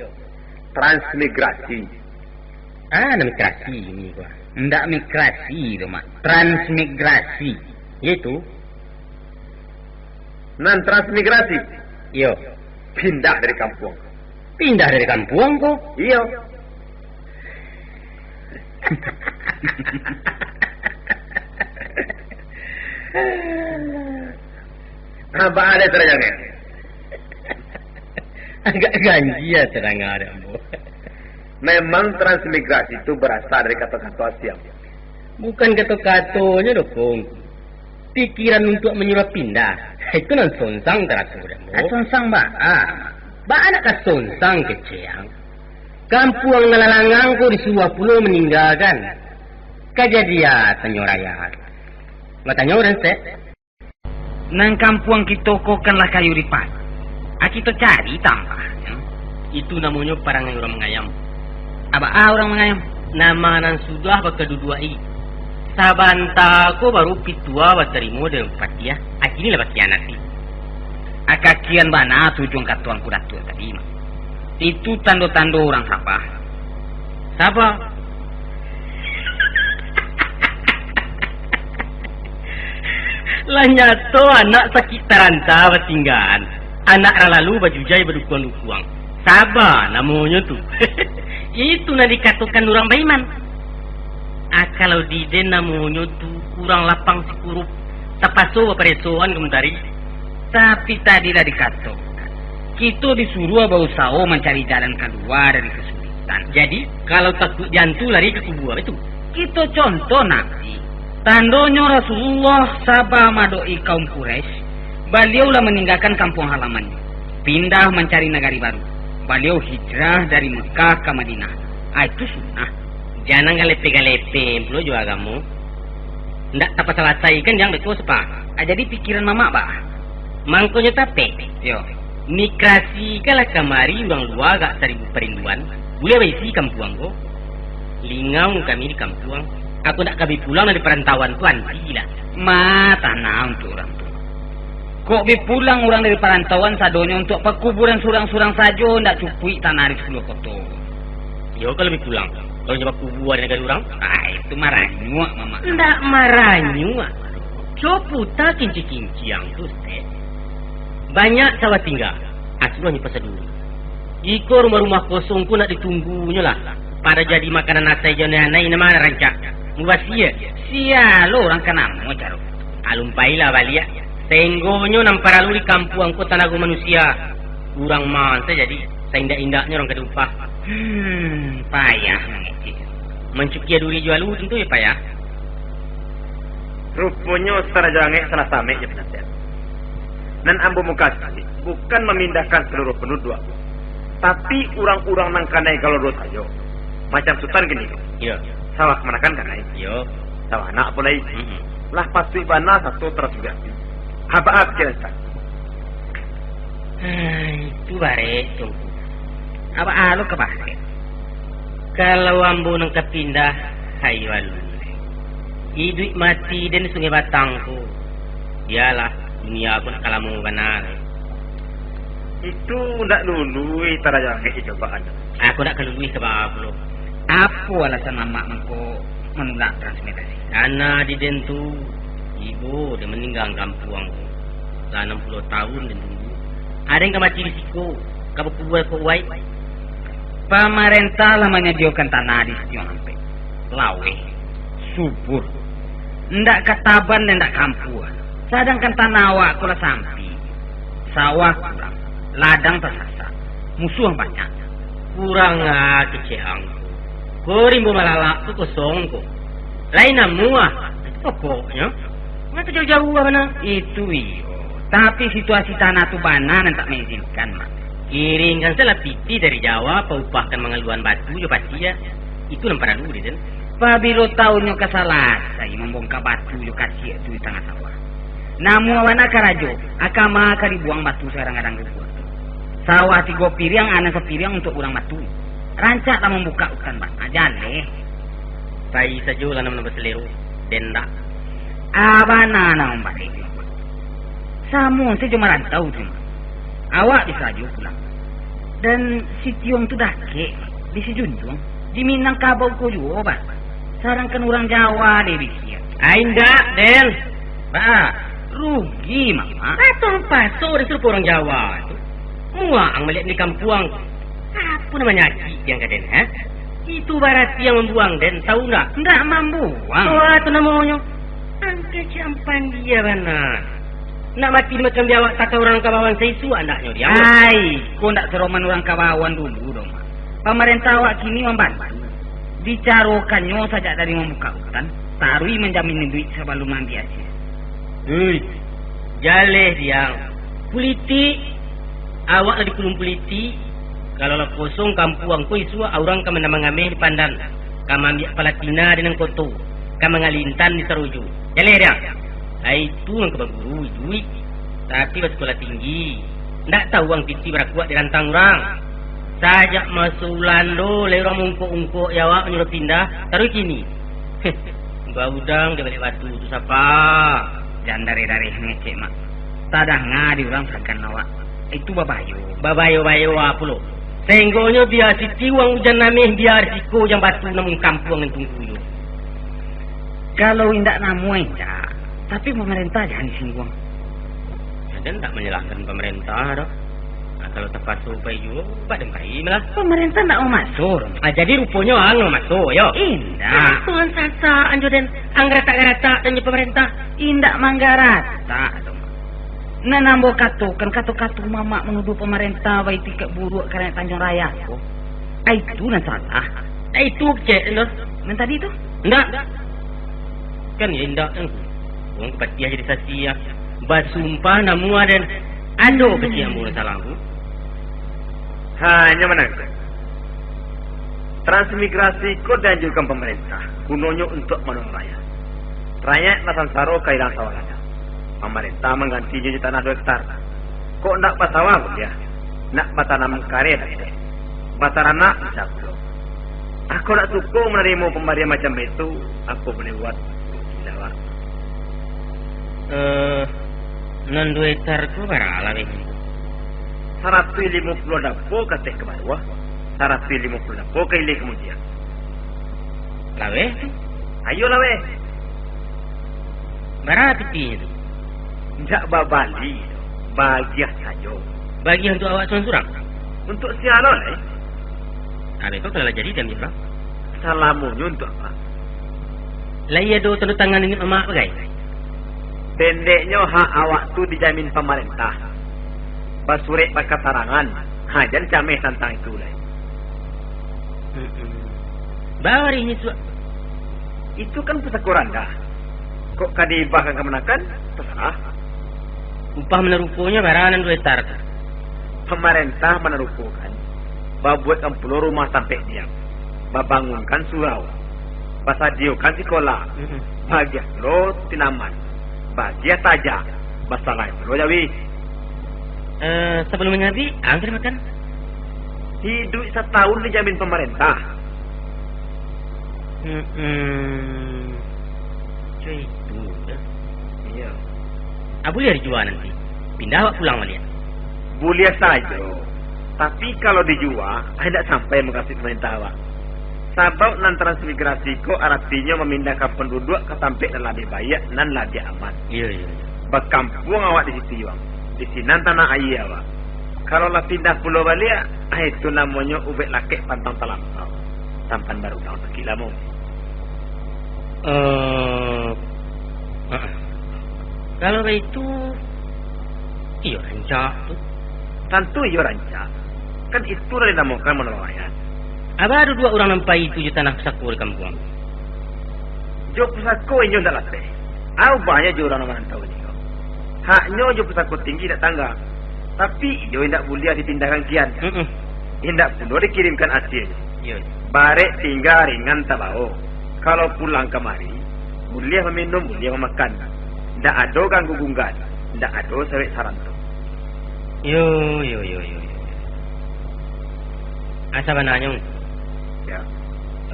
Transmigrasi. Ah, nan migrasi ini ko. Ndak migrasi tu, Mak. Transmigrasi. Iyo itu. Nan transmigrasi? Iyo. Pindah dari kampuang. Pindah dari kampuang ko? Iyo. Abah ada terjadi. Agak ganjia tadanga dek ambo. Memang transmigrasi tu barasa dari kato-kato asiang. Bukan kato-katonyo doh, Kong. Pikiran untuak manyuruah pindah, itu nan songsang taraso dek ambo. Ah, songsang baa? Baa nak ka songsang kecek ang? Kampuang nan lah langang ko disuruah pulo maninggakan. Ka jadi a tanyo rakyat? Batanyo urang sek. Nan kampuang kito ko kan lah kayu ripat. A kito cari tambah. Itu namonyo parangai urang mangayam. A baa urang mangayam? Nama nan sudah bakaduduak-i. Sabanta ko baru pitua batarimo dari Bupati, a kini lah bakhianati. A kakian bana tujuan kato Angku Datuak tadi mah. Itu tando-tando urang saba. Saba. Lah nyato anak sakik taranta batinggaan, anak ralalu bajujai badukuang-dukuang. Saba namonyo tu. Itu nan dikatokan urang baiman. Ah, kalau di den namonyo tu kurang lapang sikurup, tapaso baparesoan ka mantari. Tapi tadi lah dikatokan, kito disuruah bausaho mancari jalan kalua dari kasulitan. Jadi, kalau takuik diantu lari ka kubua itu, kito contoh Nabi. Tandonyo Rasulullah saba maadok-i kaum Quraisy, baliau lah maninggakan kampuang halamannyo, pindah mancari nagari baru. Baliau hijrah dari Mekah ka Madinah. Ah, itu sunnah. Jan galepe-galepe pulo jo agamo. Ndak tapasalasaikan jan beko sapa. Ah, jadi pikiran mamak baa? Mangkonyo tapek. Yo. Migrasi ka lah kamari urang lua agak saribu parinduan. Buliah baisi kampuang ko. Lingau kami di kampuang. Aku ndak kami pulang dari parantauan tu anti lah. Ma, tanang tu urang tu. Kok bi pulang urang dari parantauan sadonyo untuak pakuburan surang-surang sajo, ndak cukuik tanah di sapuluah koto. Iyo, kalau bi pulang, kalau nyo bakubua di nagari urang? Ah, itu maranyuak, Mamak. Ndak maranyuak. Coputa kincik-kinciang tu, Stek. Banyak sawah tingga. Ah, suruah nyo pasaduri. Iko rumah-rumah kosong ko nak ditunggunyo lah. Pada jadi makanan asai jo anai-anai, nama rancak. Mubasia. Sia lo urang ka namo caro. Alun pailah baliak. Sainggonyo nan paralu di kampuang ko tanago manusia. Urang ma sajo jadi, saindak-indaknyo urang ka diupah. Hmm, payah mangecek. Mancukia duri jo alu tantu yo payah. Ruponyo Tarajo Angek salah samek jo panasihat. Nan ambo mukasuik bukan mamindahkan saluruah panduduak, tapi urang-urang nan kanai galodo sajo. Macam Sutan kini ko. Iyo. Sawah kamanakan kanai? Iyo. Sawah anak pulai. Mm-mm. Lah patuik bana sato tarasubiak. Habaa pikiran Sutan. Ah, itu barek, Tungku. Abah alo ka barek. Kalau ambo nan ka pindah, hayo alun. Iduik mati den Sungai Batang ko. Bialah, dunia ko nak ka lamo bana. Itu ndak lului Tarajo Angek cobaan. Aku ndak ka lului ka baa pulo. Apo alasan mamak mangko manulak transmigrasi? Karano di den tu, ibo den maninggang kampuang tu. Lah anam puluah tahun den tunggu. Ado nan ka mati di siko, ka bakubua kok wai. Pamarentah lah manyadiakan tanah di siko ampek. Laweh, subur. Ndak ka taban, ndak ka ampua. Sadangkan tanah awak ko lah sampik. Sawah kurang, ladang tasasak, musuah banyak. Kurang ah kecek ang ko. Ko rimbo malalak tu kosong ko. Lai namuah, pokoknyo. Ngapa jauah-jauah bana? Itu iyo. Tapi situasi tanah tu bana nan tak mengizinkan, Mak. Kiringkan salah pitih dari Jawa, paupahkan mangaluan batu jo pacia. Itu nan paralu di den. Pabilo tahunnyo ka salasai mambongka batu jo kaciak tu di tangah sawah. Namuah bana karajo, akama ka dibuang batu sagadang-gadang guguah tu. Sawah tigo piriang, anam sapiriang untuak urang batu. Rancak lah mambukak utan bana, jaleh. Pai sajo lah nan basalero, den ndak. Ah, bana nan mambarek. Samo sajo marantau tu. Awak bisa jo pulang. Dan si Tiong tu dakek, di si Junjuang, di Minangkabau ko juo, bah. Sadangkan urang Jawa deh bisiak. Ai, indak, Den. Bah, rugi, Mamak. Patong paso disuruh urang Jawa tu. Muak ang maliek di kampuang. Apo nan manyakik diang ka den, ha? Itu barati yang mambuang den, tahu ndak? Ndak mambuang. Toa tu namonyo. Angke ciampan dia bana. Nak mati macam biawak takah urang Kabawan saisuak andaknyo diang. Ai, ko ndak saroman urang Kabawan dulu doh, Mak. Pamarentah awak kini mambantu. Dicarokannyo sajak dari mambukak utan, taruih manjamin duit sabalun maambiak asie. Hei, jaleh diang. Pulitik, awak lah dikulun pulitik. Kalau lah kosong kampuang ko isuak, urang ka manamang ameh di Pandan, ka maambiak Palatina di nan koto, ka mangalintan di Sarojo. Jaleh diang. Ai, itu nan ka baguru iduik. Tapi basikolah tinggi. Ndak tahu ang pitih barakuak di rantang urang. Sajak maso Ulando, lai urang maungkok-ungkok jo awak manyuruah pindah, taruih kini. Baudang di baliak batu tu sapa? Jan dareh-dareh mangecek, Mak. Tadanga di urang sagan awak. Itu babayo. Babayo-bayo apo lo? Sainggonyo bia siti uang ujan ameh, bia risiko ujan batu namun kampuang nan tunggu yo. Kalau indak namuah indak, tapi pamarentah jan disingguang. Jan ndak manyalahkan pamarentah doh. Nah, kalau tapaso pai juo, baa den pai malah. Pamarentah ndak mamaso doh. Ah, jadi ruponyo ang mamaso, yo? Indak. Ah, Tuhan sasak anjo den. Ang garatak-garatak dan jo pamarentah. Indak manggaratak doh. Nan ambo katokan, kato-kato mamak manuduah pamarentah baitikaik buruak ka rakyat Tanjuang Raya ko. Ai, itu nan salah. Ai, itu kecek tu. Nan tadi tu? Ndak. Kan yo indak kan. Wong kapatiah jadi saksi yo. Basumpah namuah den. Ado kecek ambo nan salah tu. Hanyo manang. Transmigrasi ko dianjurkan pamarentah, gunonyo untuak manolong rakyat. Rakyat lah sansaro kahilangan sawah ladang. Pamarentah manggantinyo jo tanah duo hektar. Kok ndak basawah buliah, nak batanam kareh dak buliah. Bataranak bisa pulo. Ako ndak suko manarimo pambarian macam itu, apo buliah buat? Indak, Wak. Eh, Nan duo hektar ko bara labehnyo? Saratuih limo puluah dapo ka ateh ka bawah, saratuih limo puluah dapo ka ilia ka mudiak. Laweh tu? Ayo laweh. Bara pitihnyo tu? Indak babali, bagiah sajo. Bagiah untuak awak surang-surang? Untuak sia lo lai? Abih ko kalau lah jadi diambiak urang? Salamonyo untuak apak. Lai ado tando tangan dek mamak bagai? Pendeknyo, hak awak tu dijamin pamarentah. Basurek bakatarangan, ha, jan cameh tantang itu lai. Mm-mm. Baa warihnyo tu? Itu kan pusako randah. Kok ka dihibahkan ka kamanakan, tasarah. Upah manaruponyo bara nan duo hektar tu? Pamarentah manarupokan, babuekkan pulo rumah tampek diam, babangunkan surau, basadiokan sikolah, Mm-mm. bagiah pulo tinaman, bagiah tajak, basalai pulo jawi. Eh, sabalum manyabik, ang ka dimakan? Hiduik satahun dijamin pamarentah. Hmm, cuy, itu dah. Iyo. Ah, buliah dijua nanti. Pindah awak pulang baliak. Buliah sajo. Tapi kalau dijua, ah, indak sampai mukasuik pamarentah awak. Sabab nan transmigrasi ko aratinyo mamindahkan panduduak ka tampek nan labiah baiak, nan labiah aman. Iyo, iyo, iyo. Bakampuang awak di situ juo. Di sinan tanah aia awak. Kalau lah pindah pulo baliak, ah, itu namonyo ubek lakek pantang talampau. Sampan barulang sakik lamo. Eh, ah. Kalau baitu, iyo rancak tu. Tantu iyo rancak. Kan itu lah dinamokan manolong rakyat. Aba ado duo urang nan pai itu jo tanah pusako di kampuang. Jo pusako inyo indak lapeh. Au banyak jo urang nan marantau ko. Haknyo jo pusako tinggi indak tangga. Tapi iyo indak buliah dipindahkan kian. Mm-mm. Indak pulo dikirimkan asianyo. Iyo. Barek tingga ringan tabao. Kalau pulang kamari, buliah maminum, buliah mamakan. Indak ado ganggu gunggan, indak ado sawek saranto. Yo, yo, yo, yo, yo. Asa bananyo. Ya.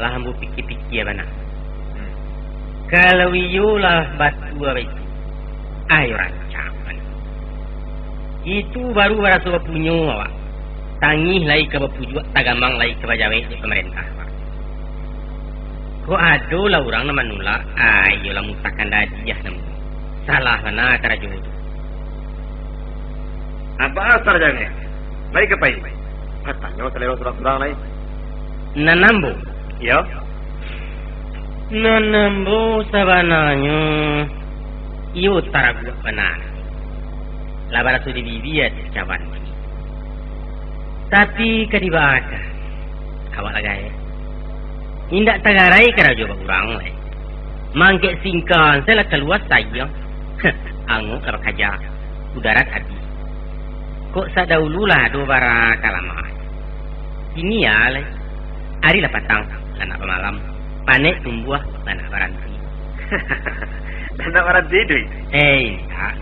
Lah ambo pikia-pikia bana. Hmm. Kalau iyo lah batua baitu, ayo rancak bana. Itu baru baraso bapunyo awak. Tangih lai ka bapujuak, tagamang lai ka bajawek dek pamarentah. Kok ado lah urang nan manulak, ah, iyo lah mutahkan dadiah namonyo. Salah bana karajo tu. Apo asal jawek? Lai ka pai? Katanyo salero surang-surang lai. Nan ambo? Iyo. Nan ambo sabananyo iyo taraguak bana. Lah baraso dibibia dek cawan. Tapi ka dibaa ka, awak lah gaek. Indak tagarai karajo bak urang lai. Mangkek singkan se lah kalua sayang. Angok lah bakaja, udarat abih. Kok sadahulu lah ado bara ka lamah. Kini ya lai. Ari lah patang, lah nak bamalam. Panek tumbuah, lah nak baranti. Lah nak baranti iduik? Eh, indak.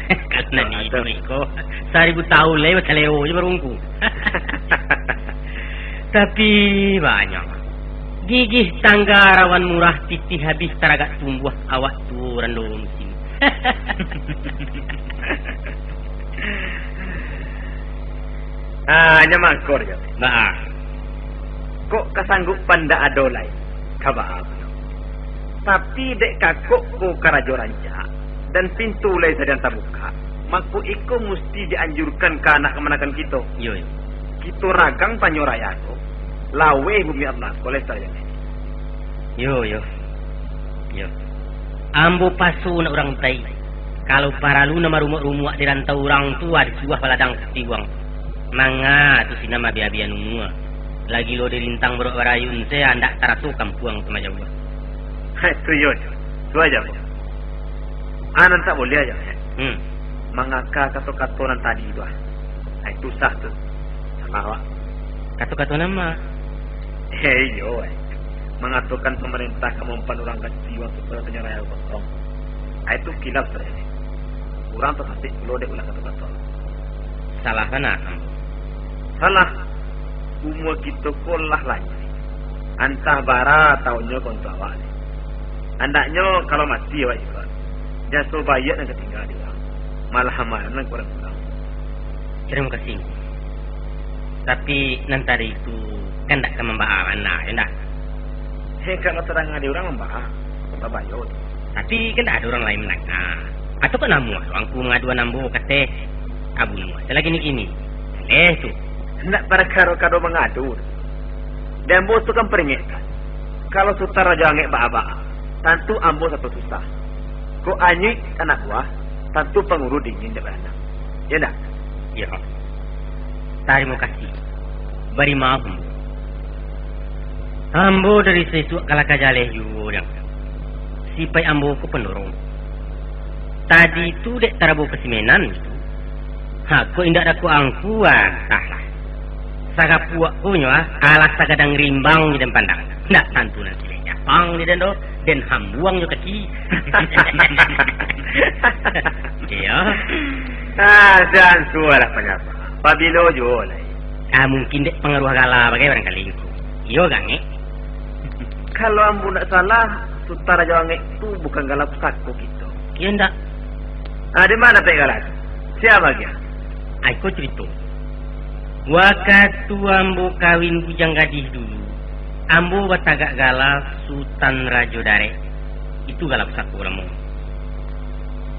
Kalau nan iduik ko, saribu tahun lai bakaleo jo barungku. Tapi banyak. Gigih tangga rawan murah, pitih abih taragak tumbuah, awak tuo rando musim. Ah, nyo mangko jo. Baa? Kok kasanggupan ndak ado lai? Ka baa pulo? Tapi dek kakok ko karajo rancak, dan pintu lai sadang tabukak, mako iko musti dianjurkan ka anak kamanakan kito. Iyo, iyo. Kito ragang panyo raya ko, laweh bumi Allah ko lai sadang. Iyo, iyo. Iyo. Ambo paso nak urang utai. Kalau paralu nan marumuak-rumuak di rantau urang tu, ado suah baladang tiwang. Manga tu sinan maabiah-abiah umua. Lagi lo dirintang buruak barayun se, andak taraso kampuang tu majauah. Hai, tu iyo, tu aja. Anan tak boleh aja, eh. Hmm. Mangaka kato-kato nan tadi tu, ah. Ai, tusah tu. Salah awak. Kato-kato nan ma? Eh, iyo, eh. Mangatokan pamarintah ka maumpan urang ka tiwang supayo tanyo raya kosong. Ai, tu kilaf sabananyo. Urang tasasek pulo dek ulah kato-kato. Salah bana ambo? Salah. Umua kito ko lah lanjuik. Antah bara taunnyo ka untuak awak ni. Andaknyo kalau mati awak juo, jaso baiak nan ka tingga di urang. Malah amalan nan kurang-kurang. Tarimo kasih. Tapi nan tadi tu kan ndak ka mambaa bana, yo ndak? Heh, kalau tadanga di urang mambaa, babayo tu. Tapi kan ndak ado urang lain mandanga. Atau kan namuah tu angku mangaduan ambo ka ateh. Abu namuah tu lah kini-kini. Jaleh tu. Ndak parkaro kado mangadu tu. Di ambo tu kan paringekkan. Kalau Sutan Rajo Angek baa-baa, tantu ambo sato susah. Kok anyuik anak buah, tantu panguru dingin dek baranang. Yo ndak? Iyo. Tarimo kasih. Bari maaf, ambo. Ambo dari saisuak ka lah ka jaleh juo, Jang. Sipaik ambo ko pandorong. Tadi tu dek tarabo kasimenan tu. Ha, kok indak dako angku, ah, antahlah. Sagapuak ko nyo, ah, alah sagadang rimbang di den pandang. Ndak tantu nan silek japang di den doh, den hambuang jo kaki. Iyo. Ah, jan sualah panyapa. Pabilo juo lai. Ah, mungkin dek pangaruah gala bagai barangkali ko. Iyo, Gangek. Kalau ambo ndak salah, Sutan Rajo Angek tu bukan gala pusako kito. Iyo ndak? Ah, di ma dapek gala tu? Sia bagian? Ai, ko carito. Wakatu ambo kawin bujang gadih dulu, ambo batagak gala Sutan Rajo Darek. Itu gala pusako lamo.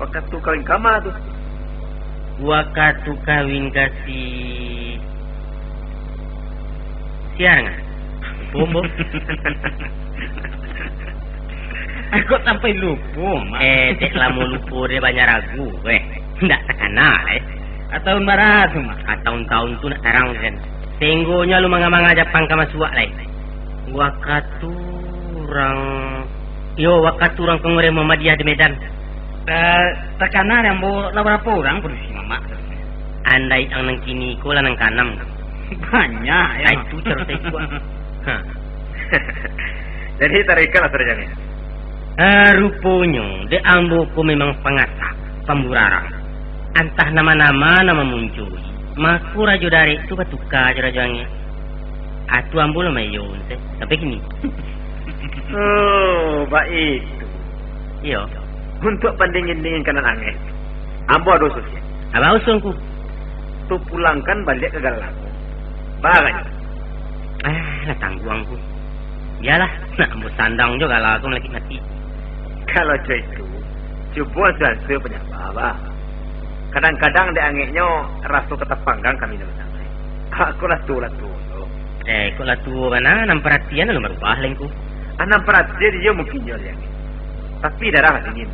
Wakatu kawin kama tu? Wakatu kawin ka si Siang ah. Lupo, Mbok. Kok sampai lupo, Mak? Eh, dek lamo lupo dek banyak ragu, eh. Ndak takana, eh. Atau bara tu, Mak? Ah, taun-taun tu ndak tarang, kan. Sehinggonyo lu manga-manga Japang ka masuak lai. Wakatu urang, iyo, wakatu urang Kongres Muhammadiyah di Medan. Eh, takana dek ambo lah barapo urang padusi mamak tu? Andai ang nan kini ko lah nan kaanam tu. Banyak, yo. Ai, tu caro saisuak. Ha. Jadi, taruihkanlah sajo, Jang. Ah, ruponyo, dek ambo ko memang pangasak, pamburarang. Antah nama-nama nan mamuncoi, mako Rajo Darek tu batuka jo Rajo Angek. Atu ambo lah mayo, sampai kini. Oh, baitu. Iyo. Untuak pandingin-dinginkan nan angek, ambo ado usuan. Apo usuan, Ngku? Tu pulangkan baliak ka gala ko. Baa agaknyo? Ah, lah tangguang, Ngku. Bialah, nak ambo sandang jo gala ko malakik mati. Kalau cak itu, cubo ansua-ansua panyaba, bah. Kadang-kadang dek angeknyo raso ka tapanggang kami nan basangai. Aku lah tuo, lah tuo tu. Eh, kok lah tuo bana, nan paratian alun barubah lai, Ngku. Ah, nan paratian iyo mungkin iyo, Liang. Tapi darah lah dingin.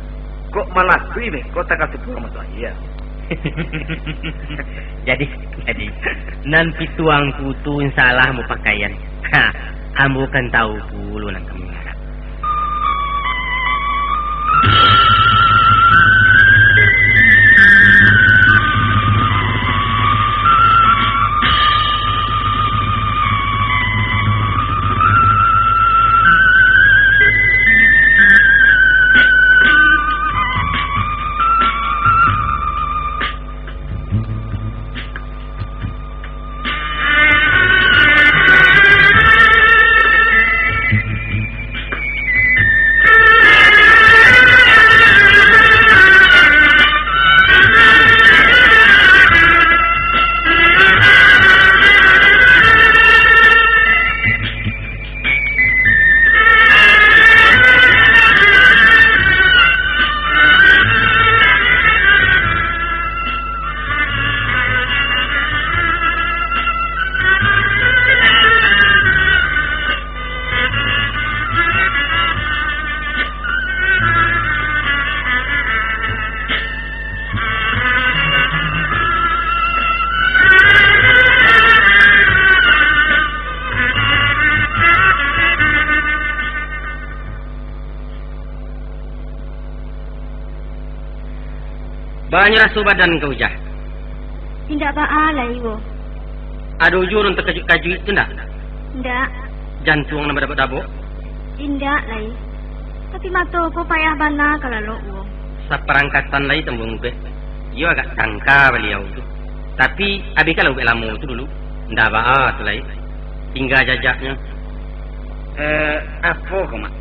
Kok malatui beko takah supuang masuak aia. Jadi, jadi, nan pituangku tu insya Allah ambo pakaian. Ha, ambo kan tahu pulo nan kami harap. Banyak raso badan kau, Jah? Indak baa lai, Wo. Ado juo nan takajuik-kajuik tu ndak? Indak. Jantuang nan badabok-dabok? Indak lai. Tapi mato ko payah bana ka lalok, Wo. Saparangkatan lai tambuang ubek. Iyo agak tangka baliau tu. Tapi abih ka lah ubek lamo tu dulu. Ndak baa tu lai. Tingga jajaknyo. Eh, apo ko, Mak?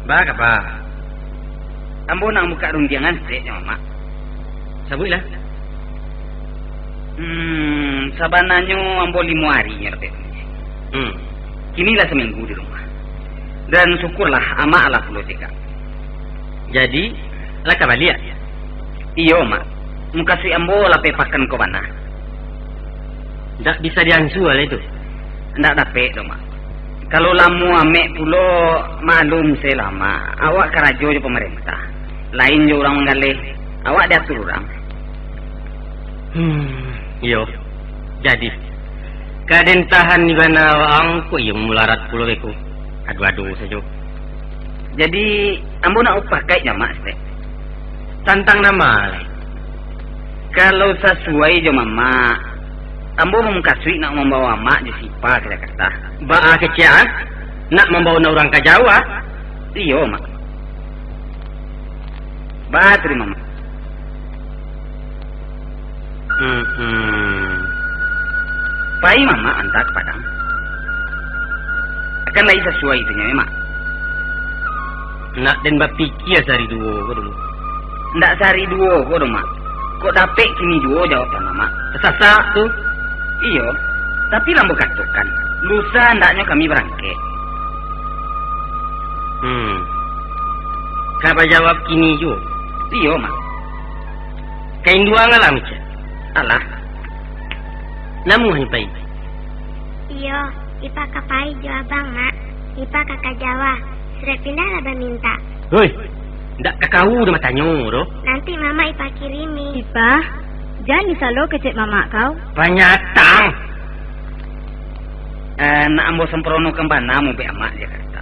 Ba kaba? Ambo nak mambukak rundiangan sek jo Mamak. Sabuiklah. Hmm, sabananyo ambo limo ari nyo dapek. Hmm. Kini lah saminggu di rumah. Dan syukurlah, amak lah pulo cegak. Jadi, lah ka baliak? Iyo, Mak. Mukasuik ambo lapeh pakan ko bana. Ndak bisa diansua lai tu? Ndak dapek doh, Mak. Kalau lamo amek pulo, maklum se lah, Mak. Awak karajo jo pamarentah. Lain jo urang manggaleh. Awak diatur urang. Hmm, iyo. Jadi, kaden tahan di bana waang ko iyo mularat pulo beko. Ado-ado sajo. Jadi, ambo nak upakaik jo amak saketek. Tantang nan ma lai? Kalau sasuai jo mamak, ambo mamukasuik nak mambawa amak jo si Ipa ka Jakarta. Baa kecek, ah? Nak mambawa urang ka Jawa? Iyo, Mak. Baa tu di mamak? Hmm. Pai mamak anta ka Padang. Akan lai sasuai tu nyo, Mak. Nak den bapikia sahari duo ko dulu. Ndak sahari duo ko doh, Mak. Kok dapek kini juo jawaban mamak. Tasasak tu? Iyo. Tapi lah ambo katokan, lusa andaknyo kami barangkek. Hmm. Ka bajawab kini juo? Iyo, Mak. Ka induang alah, Mica? Alah. Namuah nyo pai? Iyo, Ipa ka pai jo abang, Mak. Ipa ka ka Jawa. Surek pindah lah bamintak. Hoi, ndak ka kau doh matanyo doh. Nanti mamak Ipa kirimi. Ipa, jan disalo kecek mamak kau. Panyatang! Eh, nak ambo sampronokan bana mubek amak Jakarta.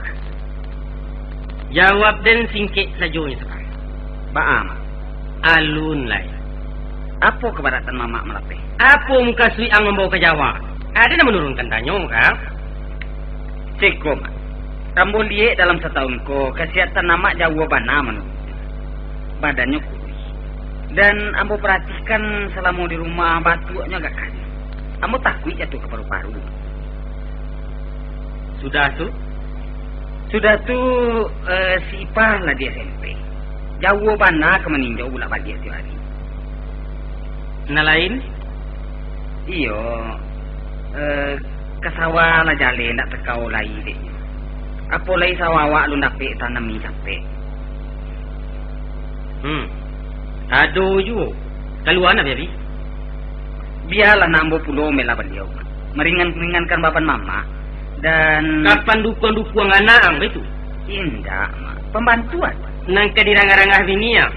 Jawab den singkek sajonyo sakarang. Baa, Mak? Alun lai. Apo kabaratan mamak malapeh? Apo mukasuik ang mambawa ka Jawa? Ado nan manurunkan tanyo, kah? Ceko, Mak. Ambo liyek dalam satahun ko, kasihatan amak jauah bana manurun. Badannyo kuruih. Dan ambo paratikan salamo di rumah, batuaknyo agak kari. Ambo takuik jatuah ka paru-paru. Sudah tu? Sudah tu, eh, si Ipa lah di S M P. Jauah bana ka maninjau bulak baliak tiok ari. Nan lain? Iyo, eh, ka sawah lah jaleh, ndak takao lai dek. Apo lai sawah awak alun dapek tanami capek. Hmm. Ado juo. Kalua nak, Biabi? Bialah nak ambo pulo mambela baliau. Maringan-ringankan baban mamak. Dan kapan dukuang-dukuang anak ang baitu? Indak, Mak. Pambantuan. Nan ka dirangah-rangah bini ang,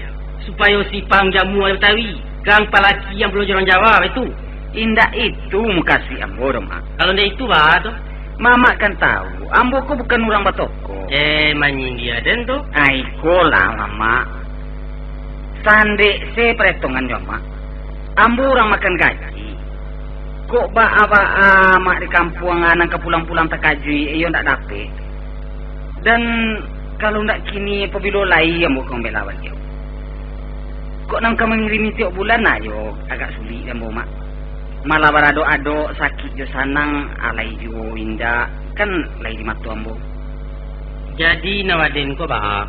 supayo si Ipa ang jamu Batawi, ka ang palaki ang pulo jo urang Jawa, baitu? Indak itu mukasuik ambo doh, Mak. Kalau indak itu, baa tu? Mamak kan tahu, ambo ko bukan urang batoko. Eh, manyindia den tu. Ah, ikolah, Mamak. Sandek se paretongan jo amak. Ambo urang makan gaji. Kok baa-baa amak di kampuang nan ka pulang-pulang takajuik, iyo ndak dapek. Dan kalau ndak kini, pabilo lai ambo ka mambela baliau? Kok nan ka mangirimi tiok bulan ajo agak sulik di ambo, Mak. Malah baradok-adok, sakik jo sanang, alai juo indak, kan lai di mato ambo. Jadi, nan waden ko baa?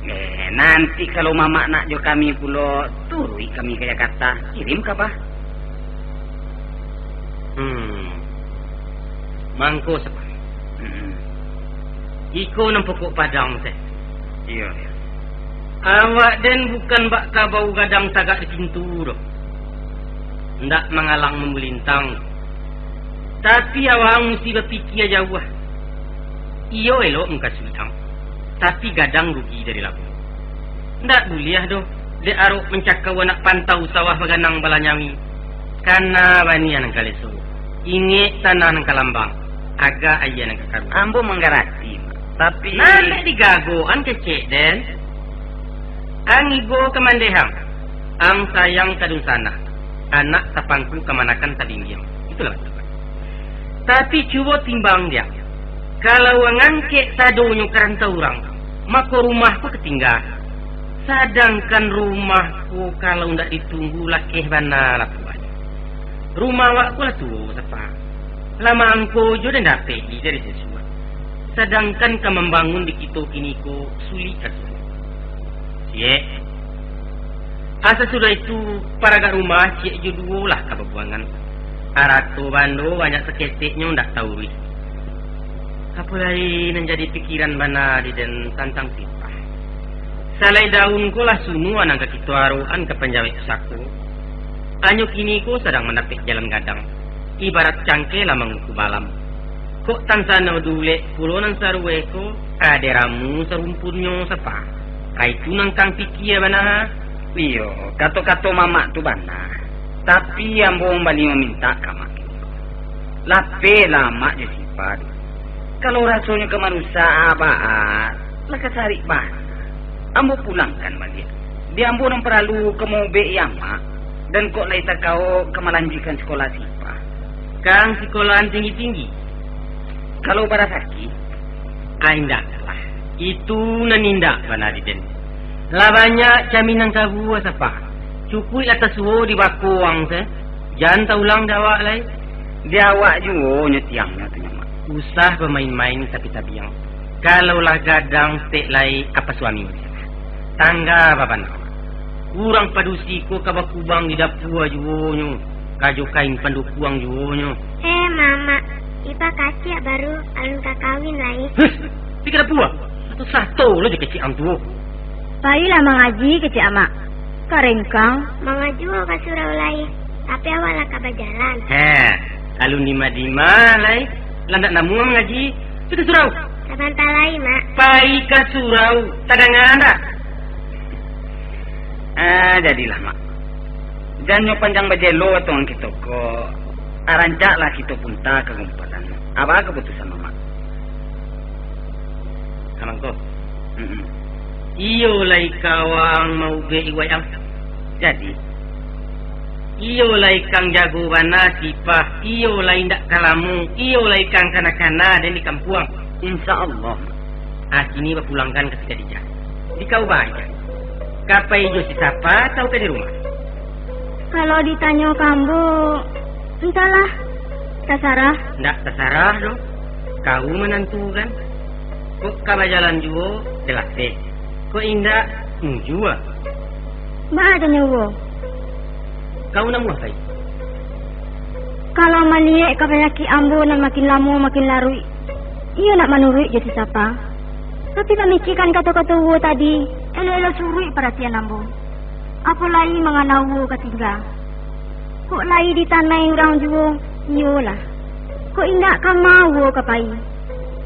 Eh, nanti kalau mamak nak jo kami pulo, turuik kami ka Jakarta, kirim kaba. Hmm. Mangko sapa? Hmm. Iko nan pokok padang teh. Iyo. Awak den bukan bak kabau gadang tagak di pintu doh. Ndak mangalang mambulintang. Tapi awak musti bapikia jauah. Iyo elok mukasuik ang, tapi gadang rugi dari labuah. Ndak buliah doh, dek arok mancakau anak pantau sawah baganang balanyami. Kana banian kaleso, ingek tanah nan kalambang, agak aia nan kakaruang. Ambo manggarati, tapi nan dek digagoan kecek den. Ang ibo ka mandehang, ang sayang ka dunsanak, anak tapangku kamanakan tabimbiang. Itulah batua. Tapi cubo timbang dia, kalau ang angkek sadonyo ka rantau urang, mako rumah ko katingga. Sadangkan rumah ko kalau ndak ditunggu lakeh bana lah tuanyo. Rumah awak ko lah tuo, sapa? Lah mangko jo den dapek dari sesuak. Sadangkan ka mambangun di kito kini ko sulik ka sulik. Siek. Asa sudah itu, paragak rumah ciek jo duo lah ka babuangan. Arato bando banyak saketeknyo ndak tauruih. Apo lai nan jadi pikiran bana di den tantang Sipah? Salai daun ko lah sunua nan ka kito arokan ka panjawek pusako. Anyo kini ko sadang mandapek jalan gadang, ibarat cangkeh lah manguku balam. Kok tansano dulek pulo nan sarue ko, ade ramu sarumpunnyo sapa? Ai tu nan kang pikia bana. Iyo, kato-kato mamak tu bana. Tapi ambo mambali mamintak ka mak kini ko. Lapehlah mak jo Sipah tu. Kalau rasonyo ka marusak abaa, lah ka sarik bana. Ambo pulangkan baliak. Di ambo nan paralu ka maubek amak, dan kok lai takao ka malanjuikan sikolah Sipah. Kang sikolahan tinggi-tinggi? Kalau barasaki. Ah, indaklah. Itu nan indak bana di den. Lah banyak camin nan kabua sapa. Cukuik lah tasuo di bako wang se. Jan taulang di awak lai. Di awak juo nyo tiangnyo tu nyo mak. Usah bamain-main tapi tabiang. Kalau lah gadang tek lai apa suami. Tangga babana. Urang padusi ko ka bakubang di dapua juo nyo. Kajo kain pandukuang juo nyo. Eh, Mamak, Ipa kaciak baru, alun ka kawin lai. Heh, pikir apo ah? Satu sato lo jo kecek ang tuo. Pailah mangaji kecek amak. Karengkang. Mangaji ka surau lai, tapi awak lah ka bajalan. Heh, alun dima-dima lai, landak namuah mangaji. Pikir surau. Sabanta lai, Mak. Pai ka surau, tadanga ndak? Ah, jadilah, Mak. Jan nyo panjang bajelo atuang kito ko, ah, rancaklah kito punta ka gumpalan. Apo kaputusan Mamak? Kamangko. Mm-mm. Iyo lai kawang maubek iwai ang. Jadi, iyo lai kang jago bana Sipah, iyo lai indak ka lamo, iyo lai kang kana-kana den di kampuang. Insya Allah. Ah, kini bapulangkan ka si Khadijah. Di kau baja. Ka pai jo si Sapa atau ka di rumah? Kalau ditanyo ka ambo, entahlah, tasarah. Ndak tasarah doh. Kau manantukan. Kok ka bajalan juo, jaleh. Kok indak, mujua. Baa tanyo uwo? Kau namuah pai? Kalau maliek ka panyakik ambo nan makin lamo makin laruik, iyo nak manuruik jo si Sapa. Tapi mamikiakan kato-kato uwo tadi, elok-elok suruik paratian ambo. Apo lai mangana uwo ka tingga? Kok lai ditanai urang juo, iyolah. Kok indak ka ma uwo ka pai?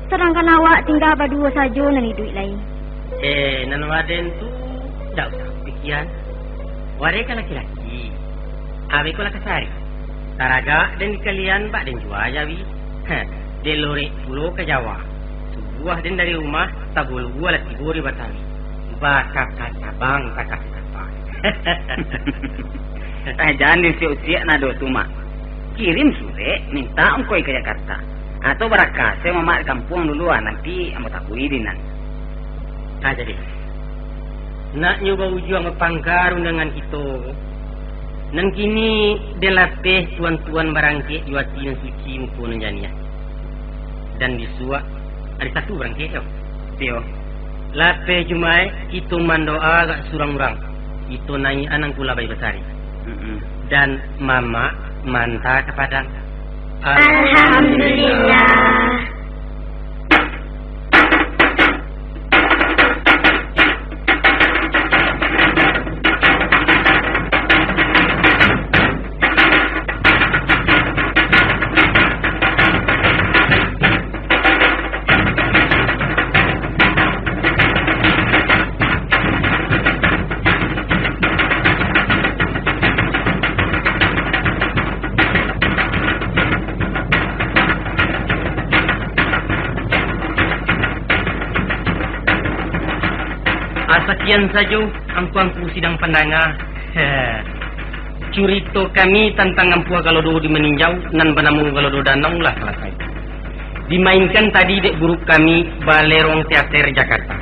Sadangkan awak tingga baduo sajo nan iduik lai. Eh, nan waden tu, ndak usah pikian. Waden kan laki-laki. Abih ko lah kasari. Taragak den di kalian bak den jua jawi. Heh, den lorek pulo ka Jawa. Subuah den dari rumah, tabulua lah tibo di Batawi. Bakaka cabang, bakaka cabang. Eh, jan diusiak-usiak nado tu, Mak. Kirim surek, minta ongkoi ka Jakarta. Atau barakaso Mamak di kampuang dulu, ah, nanti ambo tabui di nan. Ah, jadi. Naknyo baujuang bapangka rundangan kito. Nan kini den lapeh tuan-tuan barangkek jo ati nan suci, muko nan janiah. Dan bisuak ari Satu barangkek yo. Iyo. Lapeh Jumaik kito mandoa agak surang urang. Kito naiak anang kula bayi basari. Mm-mm. Dan Mamak manta ka Padang. Alhamdulillah. Ah, sakian sajo, angku-angku sidang pandanga. Curito kami tantang Ampuah Galodo di Maninjau nan banamo Galodo Danau lah salasai. Dimainkan tadi dek guru kami, Balerong Teater Jakarta.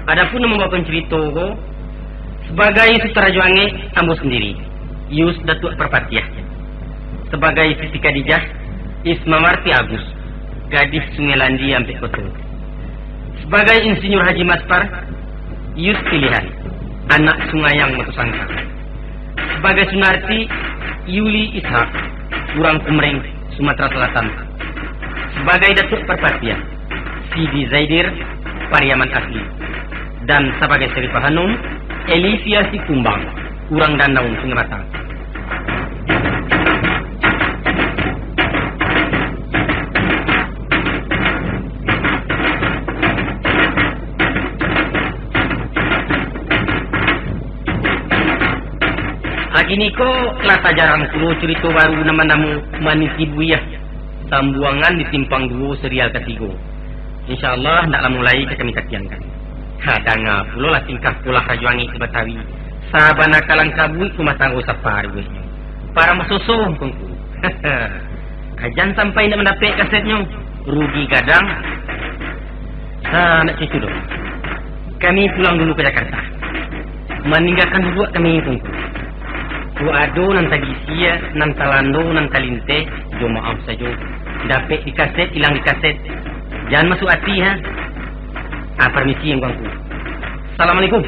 Adapun nan mambawakan curito ko, sabagai sutradara jo angek, ambo sandiri. Yus Datuak Parpatiah. Sabagai Siti Khadijah, Ismawarti Agus, gadih Sungai Landi Ampek Koto. Sabagai Insinyur Haji Maspar, Yus Pilihan, anak Sungayang Mato Sangka. Sabagai Sunarti, Yuli Ishak, urang Kumreng, Sumatera Selatan. Sabagai Datuak Parpatiah, Sidi Zaidir, Pariaman asli. Dan sabagai Saripah Hanum, Elisia Sikumbang, urang Danau, Sungai Batang. Kini ko lah tajarang pulo curito baru nan banamo Maniti Buiah, sambuangan di Simpang Duo serial katigo. Insya Allah, ndak lamo lai ka kami takiankan. Ha, danga pulo lah tingkah polah rajo angek di Batawi. Sabana kalang kabuik rumah tanggo saparuahnyo. Parang basoso, Ngku. Jan sampai indak mandapek kasetnyo, rugi gadang. Ha, nak cito doh. Kami pulang dulu ka Jakarta. Maninggakan duduak kami, Ngku. Kok ado nan tagisia, nan talando, nan talinteh, jo maaf sajo. Dapek di kaset, ilang di kaset. Jan masuak ati, ha. Ah, parmisi, Ngku. Assalamualaikum.